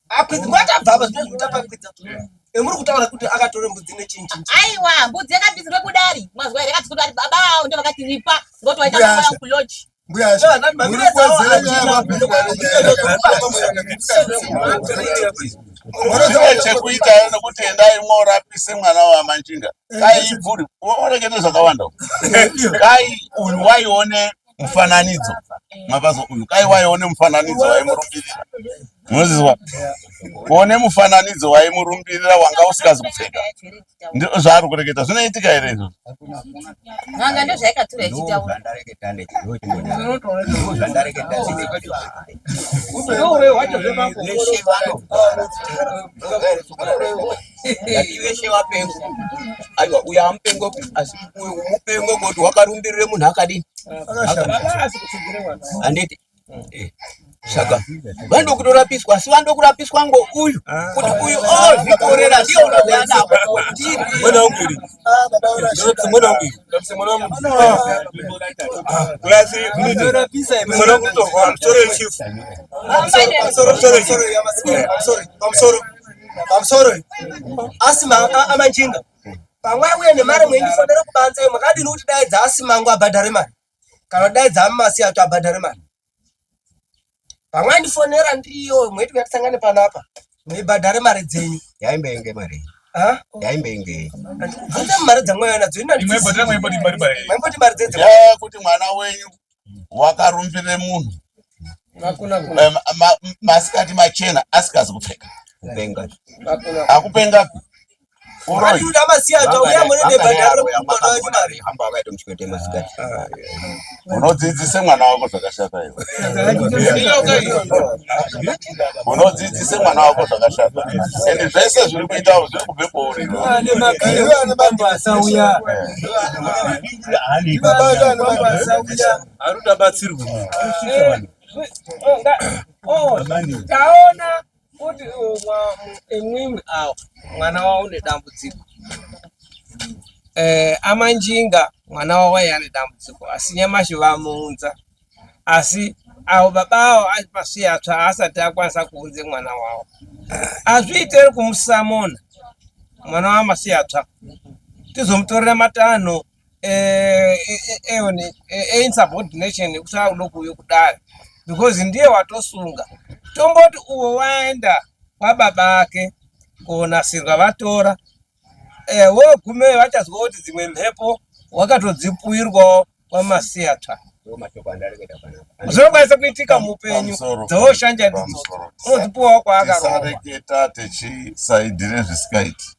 Akwidza ngwatabva apa zvinezvi mutapa akwidza. Emuri kutaura kuti akatore mbudzi nechinji. Aiwa, mbudzi yakabvisirwe kudari. Mazwa here yakati kudari baba avo ndo vakati ripa ngoti waita Mbuya baba Asha. kuloji. Mbuya Asha, muri kuwedzera nyaya yamabhingwa Zvine chekuita here nekuti endai mworapise mwana waManjinga. Kai ibvuri, orekete zvakawanda. Kai uyu waione mufananidzo. Mapazo uyu kai waione mufananidzo waimurumbirira. Munozizwa? Kuone mufananidzo waimurumbirira wanga usikazi kupfeka. Ndizvo zvaari kureketa. Zvinoitika here izvozvo? N'anga ndo zvaikatura ichitaura. Zvandareketa ndezvandareketa veshe vanorwara ngati veshe vapengo. Aiwa, uyu amupengo asi uyu mupengo ngoti wakarumbirire munhu akadini handiti? Saka vandokutorapiswa asi vandokurapiswa ngo uyu kuti uyu ozvikorera ndiye unozoyanapo. Mwana wangu iri. Mwana wangu iri. Mwana wangu. Klasi mwana wangu kutorwa musoro yechifu. Pamusoro pamusoro pamusoro pamusoro asi amanjinga pamwe auye nemari mweindifonera kubanze mwakadini kuti dai dzaasimangu abhadhare mari kana kuti dai dzaamasi acho abhadhare mari pamwe andifonera ndiriyo mweiti kuya tisangane panapa mweibhadhare mari dzenyu. Yaimbenge mari. Ha? Yaimbenge. Handikubvunze mari dzamwaiva nadzo ini Imwe maimboti mari dzedze Nyaya yekuti mwana wenyu wakarumbire munhu masikati machena asikazi kupfeka. Kupenga. Akupengapi? Uroyi. Andikuti amasiya acho auya mune nebhadhare mwana wenyu mari. Hamba wakaita muchikwete masikati. Unodzidzise mwana wako zvakashata iwe. Unodzidzise mwana wako zvakashata. Ende zvese zviri kuita zviri kubve kwauri. Mambo asauya. Mambo asauya. Arikudabatsirwe munhu. Taona kuti imwimwi awo mwana wawo une dambudziko. Amanjinga mwana wawo waiya nedambudziko asi nyamashi vamuunza. Asi avo baba avo pasiyatsva asati akwanisa kuunze mwana wawo. Azviiteri kumusamona mwana waMasiyatsva tizomutorera matanho einsubordination kusava kudo kuuya kudare because ndiye watosunga. Tomboti uwo waenda kwababa ake konasirwa vatora wogumeyo vachazwa kuti dzimwe mhepo wakatodzipuirwawo kwaMasiyatsva. Ndiwo mashoko andareketa panapa. Zvinokwanisa kuitika muupenyu Pamusoro. dzoshanja ndidzo Pamusoro. unodzipuwawo kwaakarohwa. Tisareketa techisaidhire zvisikaiti.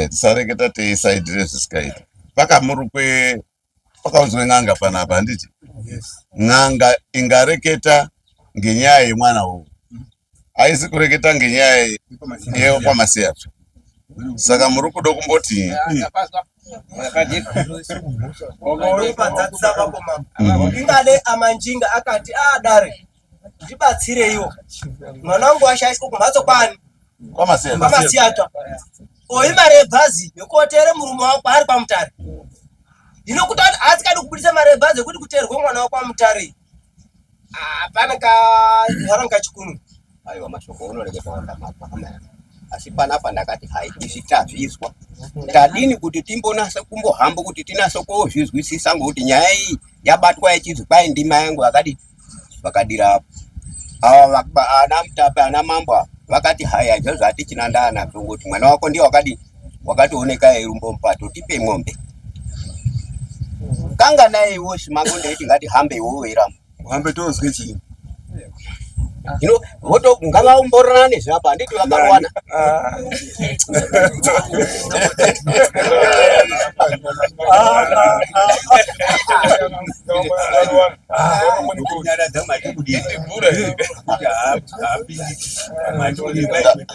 Tisareketa teisaidhire zvisikaiti. Pakamurukwe pakaunzwe n'anga panapa handiti? N'anga ingareketa ngenyaya yemwana uyu. Haisi kureketa ngenyaya yekwaMasiyatsva. Saka muri kudo kumboti Padzadzisa papo mambo. Ingade amanjinga akati adare ndibatsireiwo mwana wangu washaishwa kumhatso kwani kwaMasiyatsva. kwaMasiyatsva oyi mari yebhazi yokotere murume wako ari kwaMutare. Hino kuti asikadi kubudisa mari yebhazi yekuti kuteerwe mwana wako kwaMutare hapana kahara ngachikunu. Aiwa, mashoko unoreketa wandamazwa hama yangu. Asi panapa ndakati hai izvi tazvizwa. Tadini kuti timbonasa kumbohamba kuti tinase kozvizwisisa ngokuti nyaya iyi yabatwa yechizwi kwai ndima yangu akadi vakadira apo. Ava ana mutape ana mambo ava vakati haya izvozvo hatichina ndaa nazvo ngokuti mwana wako ndiye wakadi wakatooneka eirumba mupato tipe mombe. Kanga naye iwo simango ndeiti ngatihambe iwewe weiramba. Uhambe tozwe chii? Hino voto ngavaumborane zvapa handiti vakarowana.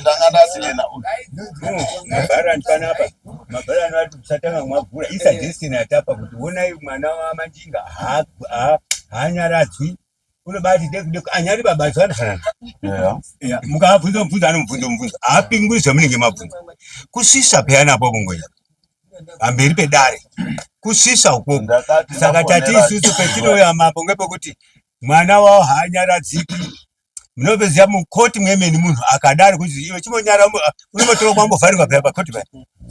Ndanga ndati yena uyu. Mabharani panapa mabharani vati musatanga mwabvura isuggestion yatapa kuti honai mwana wamanjinga haanyaradzwi unobati dekudeku anyari baba zvakafanana Yeah. Mukavabvunza mubvunzo anomubvunza mubvunzo haapinguri zvamunenge mabvunza kusvisa peyani apo kungoya pamberi pedare kusvisa ukoko saka tati isusu petinouya mambo ngepekuti mwana wavo haanyaradziki munopeziva mukoti mwemene munhu akadaro kuti iwe chimonyara unomotora kwambovharirwa paya pakoti paya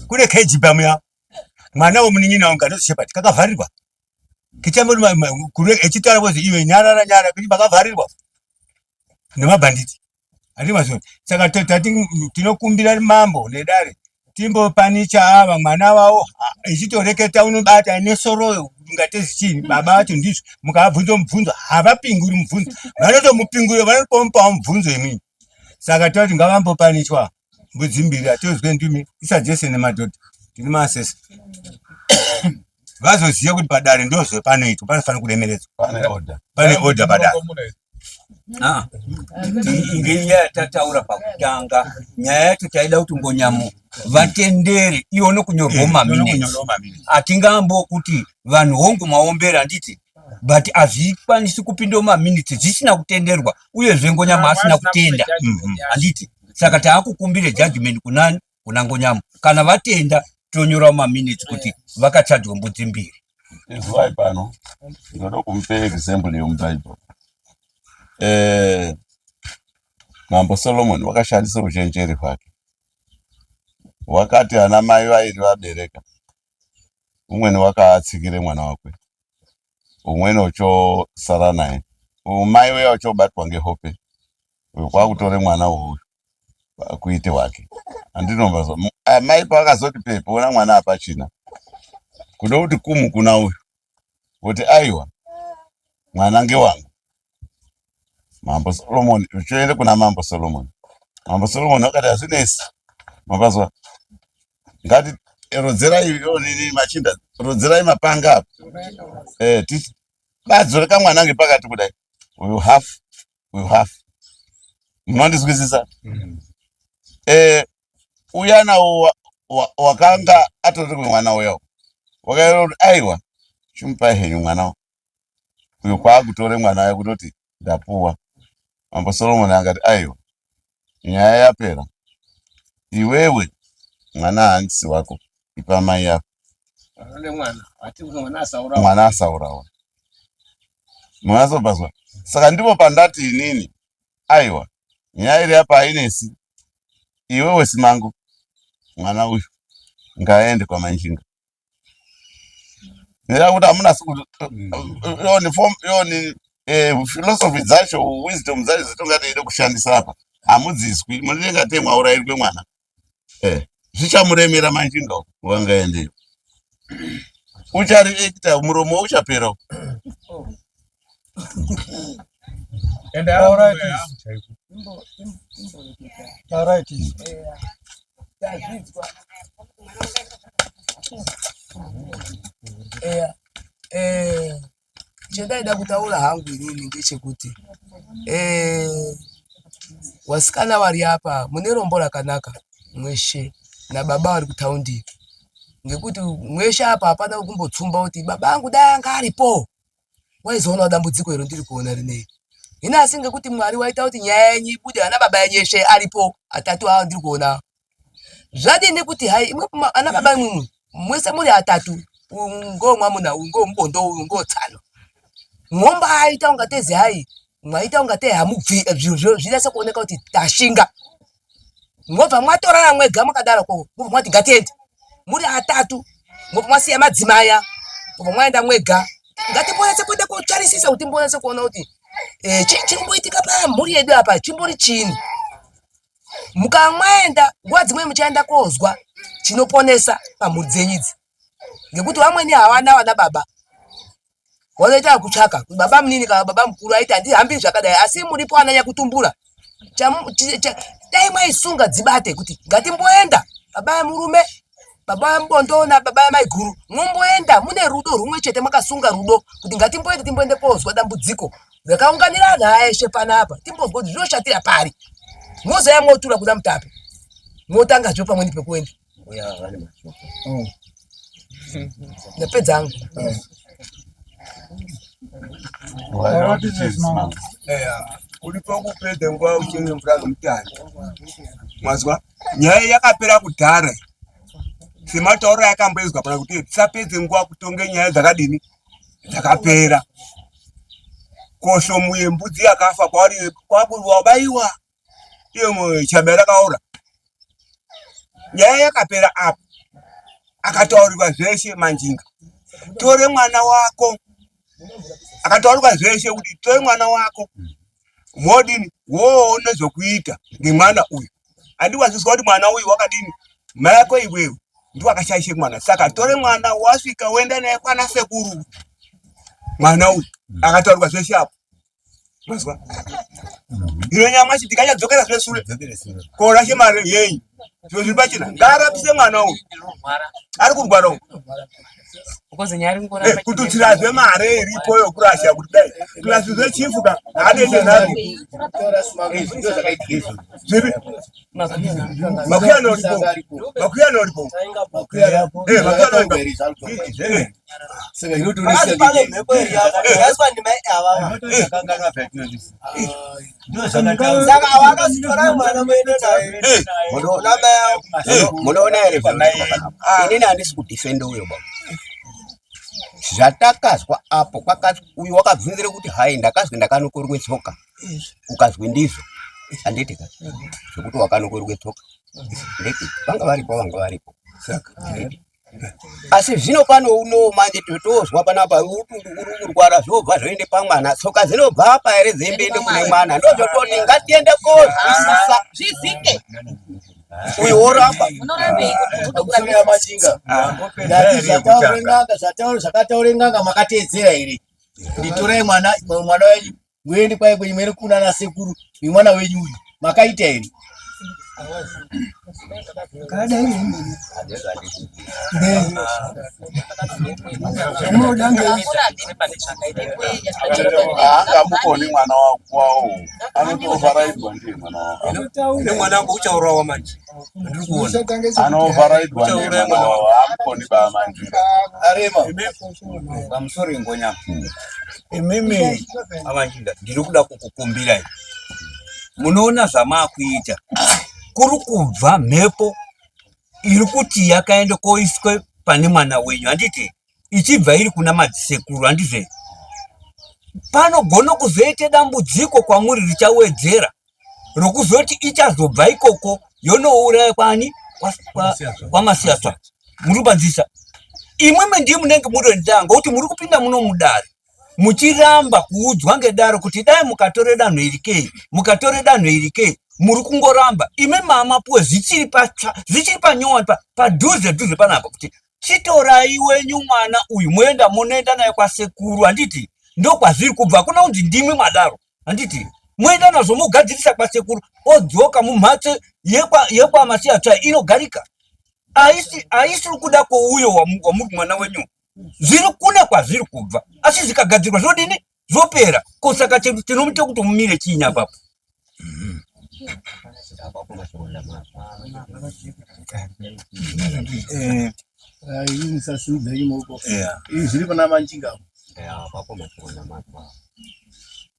kune keji pamuya mwana wemunin'ina wangu kanozi Shepard kakavharirwa kichambo echitaura kuti iwe nyarara nyara kuti pakavharirwa nemabhanditi handi mazvo saka tati tinokumbira mambo nedare timbopanicha ava mwana wavo echitoreketa unobata nesoroyo ungatezi chii baba vacho ndizvo mukavabvunza mubvunzo havapinguri mubvunzo vanotomupingurira vanotomupawo mubvunzo imini saka toti ngavambopanichwa mbudzi mbiri atozwe ndimi isajese nemadhodha tiri maasesa vazoziva kuti padare ndozvepanoitwa panofanira kuremeredzwa pane order pane order padare Ah, ngenyaya yatataura pakutanga nyaya yacho taida kuti ngonyamo vatendere ione kunyorwa Eh, maminutes ione kunyorwa maminutes. hatingambo kuti vanhu hongu maombera handiti but hazvikwanisi kupinda mumaminutes zvisina kutenderwa uyezve ngonyama asina kutenda handiti saka taakukumbire judgment kunani kuna ngonyama kana vatenda tonyora mumaminutes kuti vakachajwa mbudzi mbiri Izwai pano ndinoda kumupe example yomubhaibheri. Eh, Mambo Solomon wakashandisa uchenjeri hwake. Wakati ana mai vairi vabereka, umweni wakaatsikire mwana wakwe, umweni ochosara naye. Uyu mai uya ochobatwa ngehope, uyu kwakutore mwana uyu kuite wake. Andinombazwa amai pavakazoti pepo ona mwana apachina, kuda kuti kumu kuna uyu, kuti aiwa mwana ngewangu. Mambo Solomon uchoende kuna Mambo Solomon. Mambo Solomon wakati hazvinesi. Mapazwa ngati rodzerai nini machinda rodzerai mapanga apa. Eh tisi badzore kamwana ngepakati kudai. Uyu half, uyu half. Munondizwisisa? Eh uyana wakanga atori mwana uya. Wakaona kuti aiwa chimupai henyu mwana uyu kwaakutore mwana waye kutoti ndapuwa. Mambo Solomon akati aiwa nyaya yapera, iwewe mwana haandisi wako, ipa mai ako mwana asaurawa. Munazobazwa. Saka ndipo pandati inini aiwa nyaya iri apa hainesi, iwewe Simango mwana uyu ngaaende kwaManjinga. Nekuti kuti hamuna yoni form yoni eh, philosophy dzacho wisdom dzacho dzatinga teida kushandisa apa hamudzizwi munenge te mwaurairwe mwana eh, zvichamuremera manjinga uko wangaendeyo uchariekita muromo uchapera uko. All right. All right. Eya, eh, chendaida kutaura hangu inini ngechekuti eh, wasikana wari apa mune rombo rakanaka mweshe nababa vari kutaundi ngekuti mweshe apa hapana kumbotsumba kuti baba angu dai anga aripo waizoona dambudziko iro ndiri kuona rinei hino asi ngekuti mwari waita kuti nyaya yenyu ibude ana baba yenyu eshe aripo atatu ava ndiri kuona zvadini kuti hai imwe ana baba imwimwi mwese muri atatu uyu ngomwamuna uyu ngomubondo uyu ngotsano mwombaita ungatezi hai mwaita ungatei hamubvi zviro zvinase kuoneka kuti tashinga mobva mwatorana mwega makadaro ko mobva mwati ngatiende muri atatu mobva mwasiya madzimaya mobva mwaenda mwega ngatimbonatse kuenda kotarisisa kuti timbonatse kuona kuti eh, chii chinomboitika pamhuri yedu apa chimbori chini mukamwaenda nguva dzimweni muchaenda kozwa chinoponesa pamhuri dzenyu idzi ngekuti vamweni havana vana baba Wanoita kutsvaka kuti baba munini kana baba mukuru aiti handihambi zvakadai asi muripo ananya kutumbura. Dai mwaisunga dzibate kuti ngatimboenda baba yemurume baba vemubondo nababa vemaiguru mwomboenda mune rudo rumwe chete makasunga rudo kuti ngatimboende timboende kozwa dambudziko rakaunganira anhu aya eshe panapa timbozwa kuti zvinoshatira pari mozouya motura kuna mutape motangazve pamweni pekuenda ndapedza hangu. Uripo kupedza nguva uchinge mvura nomutare mwazwa nyaya yakapera kudhara sematauro yakamboizwa pana kuti tisapedze nguva kutonge nyaya dzakadini dzakapera koshomu yembudzi yakafa kwauri wabaiwa iyo chame rakaora nyaya yakapera apo akataurirwa zveshe manjinga tore mwana wako akataurirwa zveshe kuti tore mwana wako modini woone zvokuita ngemwana uyu andiwazvizwa kuti mwana uyu wakadini mai ako iwewe ndiwo akashaishe mwana saka tore mwana wasvika woenda naye kwana sekuru mwana uyu akataurirwa zveshe apo mazwa ino nyamashi tikachadzokera zvesure korashe mari yenyu zviro zviri pachena ngaarapise mwana uyu ari kurwara uyu eh, kututsirazve mari iripo yokurasha kuti dai plus zvechifu ka haadende nharo zvipi makuyano ripo makuyano ripo eh, makuyano ripo Munoona here inini handisi kudefenda uyo baba zvatakazwa apo kwakati uyu wakabvunzira kuti hai ndakazwi ndakanokorwe tsoka ukazwi ndizvo handiti ka zvekuti wakanokorwe tsoka ndeti vanga varipo vanga varipo asi zvino pano uno manje totozwa panapa uri kurwara zvobva zvoende pamwana tsoka dzinobva apa here dzembiende kune mwana ndozvototi ngatiende kozwisisa zvizike uyu woramba zvakataure n'anga makateedzera here nditorai mwana mwana wenyu muende kwai kwenyu muende kunana sekuru nemwana wenyu uyu makaita here haangamukoni mwana wawo anotovharaidzwa ndiye mwana wao mwana wangu uchaurawa manje anovharaidzwa ndiye mwana wao haamukoni baa manje arema pamusoro ingonyama imimi avachinda ndiri kuda kukukumbirai munoona zvamakuita kuri kubva mhepo iri kuti yakaenda koiswe pane mwana wenyu handiti ichibva iri kuna madzisekuru handizve panogona kuzoita dambudziko kwamuri richawedzera rokuzoti ichazobva ikoko yonouraya kwani kwamasiyaswa muri kupanzisa imwimwi ndiye munenge muri ndaa ngokuti muri kupinda muno mudare muchiramba kuudzwa ngedare kuti dai mukatore danho iri kei mukatore danho iri kei muri kungoramba imi mamapuwe zvichiri patsva zvichiri panyowani padhuze dhuze panapa kuti chitorai wenyu mwana uyu moenda munoenda naye kwasekuru handiti ndokwazviri kubva hakuna kunzi ndimwi madaro handiti moenda nazvo mogadzirisa kwasekuru odzoka mumhatso yekwamasiyatsva inogarika aisi kuda kwouyo wamuri mwana wenyu zviri kune kwazviri kubva asi zvikagadzirwa zvodini zvopera ko saka tinomuita kuti mumire chiinyi apapo Zviri pana manjinga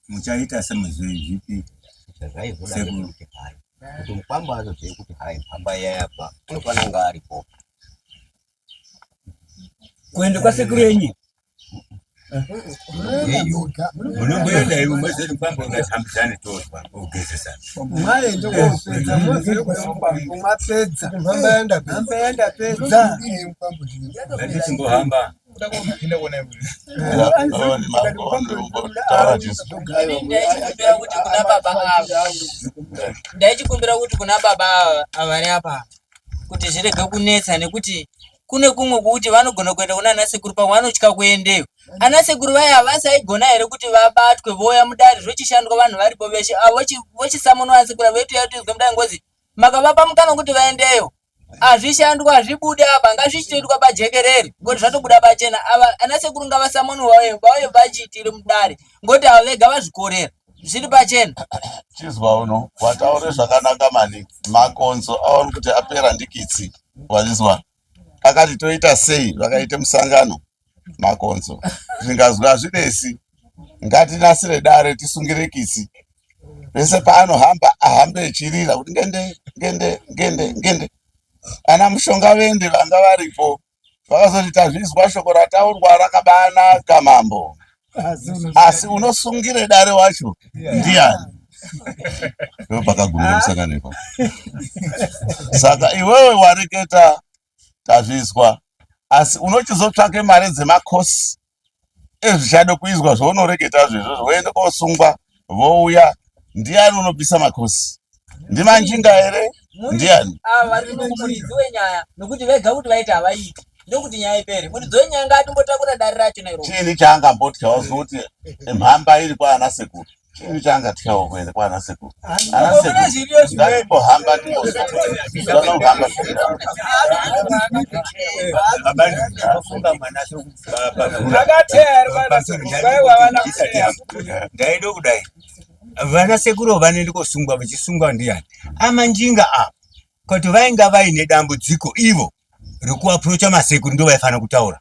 muchaita semuzvipi sekuru kuti mukwambo azozive kuti hai mhamba yayabva unofanira kunge aripo kuenda kwasekuru yenyu munomboenda ivo mwese mukwambo ungahambidzane tozwa ogezesana mwaende kopedza mwapedza hamba yanda pedza ngatichimbohamba Ndaichikumbira kuti kuna baba ava vari apa kuti zvirege kunetsa nekuti Kune kumwe kwekuti vanogona kuenda kuna anasekuru pamwe vanotya kuendeyo. Anasekuru vaya havasaigona here kuti vabatwe vouya mudare zvochishandwa vanhu varipo veshe avo vochisamonwa anasekuru avo voitouya toizwa mudare ngozi makavapa mukana wekuti vaendeyo hazvishandwa hazvibude apa ngazvichitoitwa pajekerere ngokuti zvatobuda pachena ava anasekuru ngavasamonwe vauye vauye vachiitire mudare ngokuti ava vega vazvikorera zviri pachena. Chizwa uno wataure zvakanaka maningi makonzo aoni kuti apera ndikitsi wazvizwa akati toita sei vakaite musangano makonzo zvikazwi hazvinesi ngatinasire dare tisungire kitsi pese paanohamba ahambe echirira kuti ngende ngende ngende ngende ana mushonga vende vanga varipo vakazoti tazvizwa shoko rataurwa rakabaanaka mambo asi unosungire dare wacho ndiani ndo pakagumira musangano ipapo saka iwewe wareketa tazvizwa asi unochizotsvake mari dzemakosi ezvichade kuizwa zvaunoreketa zvezvozvo woende kosungwa vouya ndiani unobvisa makosi ndimanjinga here ndiani ava vari muridzi wenyaya nokuti vega kuti vaita havaiti ndokuti nyaya ipere muridzi wenyaya ngaatimbotakura dare racho nairo chiini chaangambotyawo zokuti mhamba iri kwaana sekuru Chii chaangatyawo kuenda kwana sekuru? Ana sekuru ngatimbohamba timbozvanohamba Ndaida kudai vana sekuru vanoenda kosungwa vachisungwa ndiyani amanjinga apa kuti vainga vaine dambudziko ivo rekuaprocha masekuru ndo vaifanira kutaura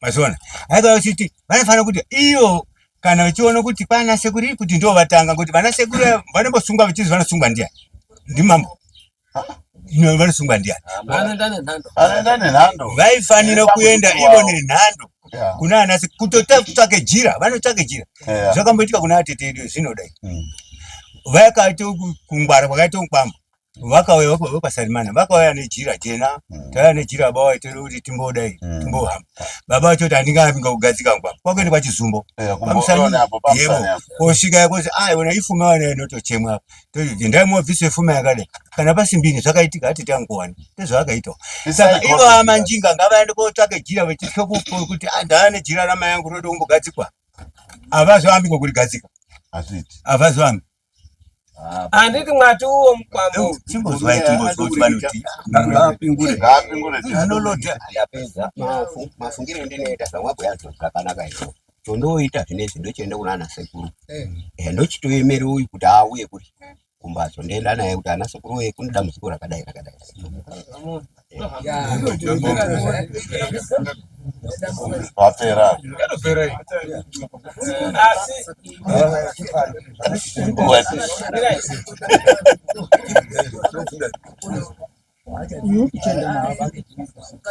mazviona aika vachiti vanofanira kuti iyo kana vachiona kuti kwana sekuru iri kuti ndo vatanga ngokuti vana sekuru vanombosungwa vachizi vanosungwa ndiani ndimambo ino vanosungwa ndiani Anoenda nenhando. Vaifanira kuenda ivo nenhando kuna ana kutotsvake jira vanotsvake jira zvakamboitika kuna atete edu zvinodai vakaita kungwara kwakaita mukwambo vakauya vekwasarimana vakauya nejira jena mm. tauya nejira baba waitore kuti timbodai mm. timbohamba baba vacho kuti handingahambi ngakugadzika ngwapa kwakuenda kwachizumbo pamusani yebo kosvika kozi a wena ifume wana inotochemwa apa endai mobvise fume yakadai kana pasimbini zvakaitika hati tanguwani ndezvaakaitawo saka ivo amanjinga ngavaende kotsvake jira vechitya kuti ah, ndava nejira ramai yangu rode kumbogadzikwa havazoambi ngokurigadzika havazoambi Handiti mwati uwo mukwambo. Chimbozwai timbozwa kuti vanoti. Ngaapingure. Ngaapingure. Anolodha. Ndapedza mafungiro endinoita zvamwabhuya zvakanaka izvo. Chondoita zvinezvi ndochienda kuna ana sekuru. Eh, ndochitoemera uyu kuti auye kuri kumbatso ndoenda naye kuti ana sekuru wee kune dambudziko rakadai rakadai. Vapera.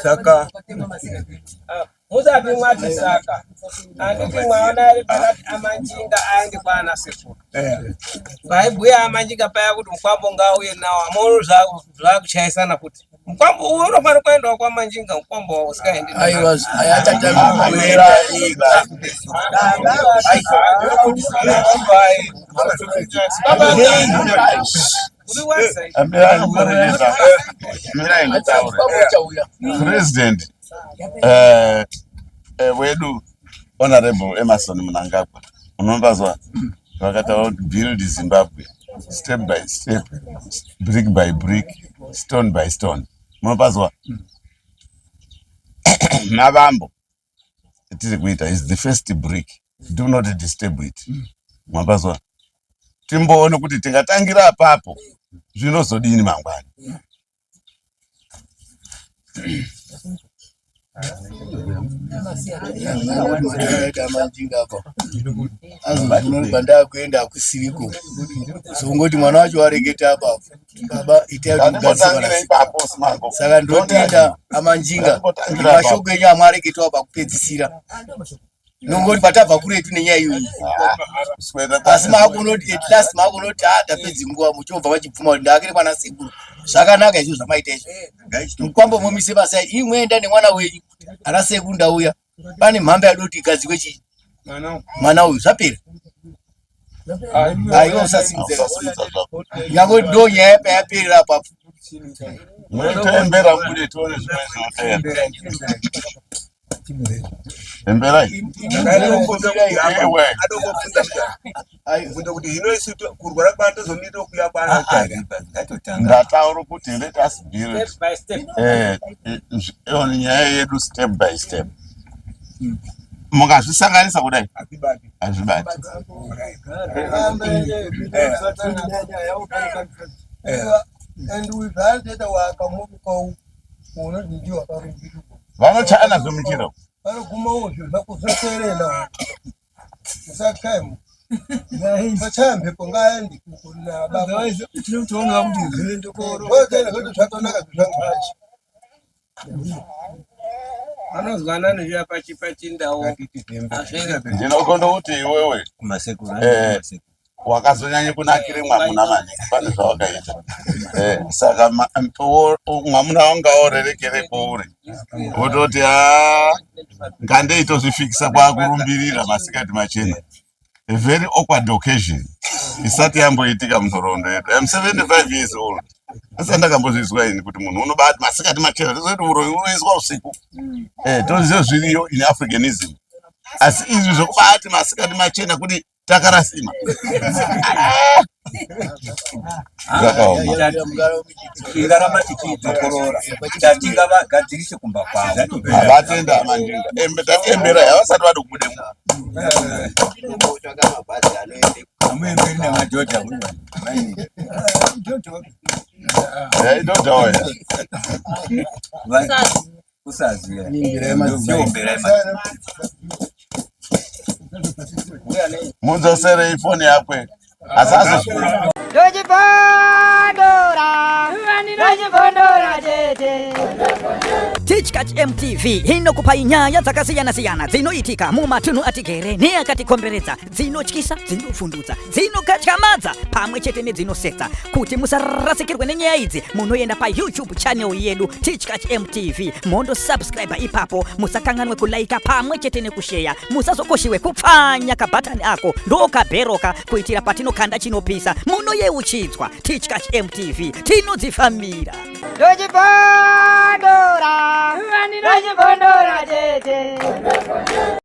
Saka musati mwati saka handiti mwaona ere pakati amanjinga aende kwaana sekuru vaibhuya amanjinga paya kuti mukwambo ngauye nawo amono zvakuchaisana kuti Mukwambo uyu unofanira kuendawo kwaManjinga mukwambo wavo usikaendi. Aiwa ayachatamira ega. Mirai nditaure. President wedu Honorable Emerson Mnangagwa unombazwa vakataura kuti build Zimbabwe step by step brick by brick stone by stone munopazwa mavambo tiri kuita is the first brick do not disturb it mapazwa timboone kuti tingatangira apapo zvinozodini mangwani Pandakuenda hakusiriko songoti mwana wacho wareketa apapo baba itai kuti mugadzire saka ndotenda amanjinga mashoko enyu amwareketawo pakupedzisira nongoti patabva kuretu nenyaya iyoyi asi maakunoti at last maakunoti a ah, tapedzi nguva muchobva vachibvuma kuti ndaakire kwana sekuru zvakanaka izvo zvamaita izvo mukwambo mumise basa ii muenda nemwana wenyu ana sekuru ndauya pane mhamba yada kuti igadzikwe chii mwana uyu zvapera aiwa usasimudza nyange ndo nyaya payaperera apapo. Munotoembera mubude tione zvimwe zvinoteera. Emberai. Ewe. Adongobvunza kuti hino isu kurwara kwatozomirira kuya kwana. Ndataura kuti let us build Step by step. Eh, nyaya yedu step by step. Mukazvisanganisa kudai hazvibati. Vanochayana zvemuchira. Vanogumawo zvinhu zvako zvoserena usatyaimo vachaya mhepo ngaende tinotoona kuti zvinoende zvatonaka zvangu zvacho Vanozwana nezviya pachindau. Ndinokonda kuti iwewe eh, wakazonyanya kunakire mwamuna maningi pane zvawakaita. Eh, saka mwamuna wanga orerekere kwouri wototi a ngandeitozvifikisa kwakurumbirira masikati machena. A very awkward occasion isati yamboitika munhoroondo yedu. I'm 75 years old. Asi andakambozvizwa ini kuti munhu unobati masikati machena tozoti uroyi unoiswa usiku. Eh, toziva zviriyo in Africanism. Asi izvi zvokubati masikati machena kuti takarasima. Zvakaoma. Tingaramba tichidzokorora tati ngavagadzirise kumba kwavo. Havatenda manjinga. Embe tati emberai havasati vada kubudemo. Amuemberi namadhodha Yaidhodha oya. Kusaziya. Mudzoserei foni yakwe. Asi azosvika. Ndochibondora, ndochibondora chete. Tichkach MTV inokupai nyaya dzakasiyana-siyana dzinoitika mumatunhu atigere neakatikomberedza, dzinotyisa, dzinovhundutsa, dzinokatyamadza pamwe chete nedzinosetsa. Kuti musarasikirwe nenyaya idzi, munoenda paYouTube channel yedu Tichkach MTV mondosubscribe ipapo, musakanganwe kulaika pamwe chete nekusheya, musazokoshiwe kupfanya kabhatani ako ndokabheroka kuitira patinokanda chinopisa munoyeuchidzwa. Tichkach MTV tinodzifambira. Ndochibondora, ndochibondora chete.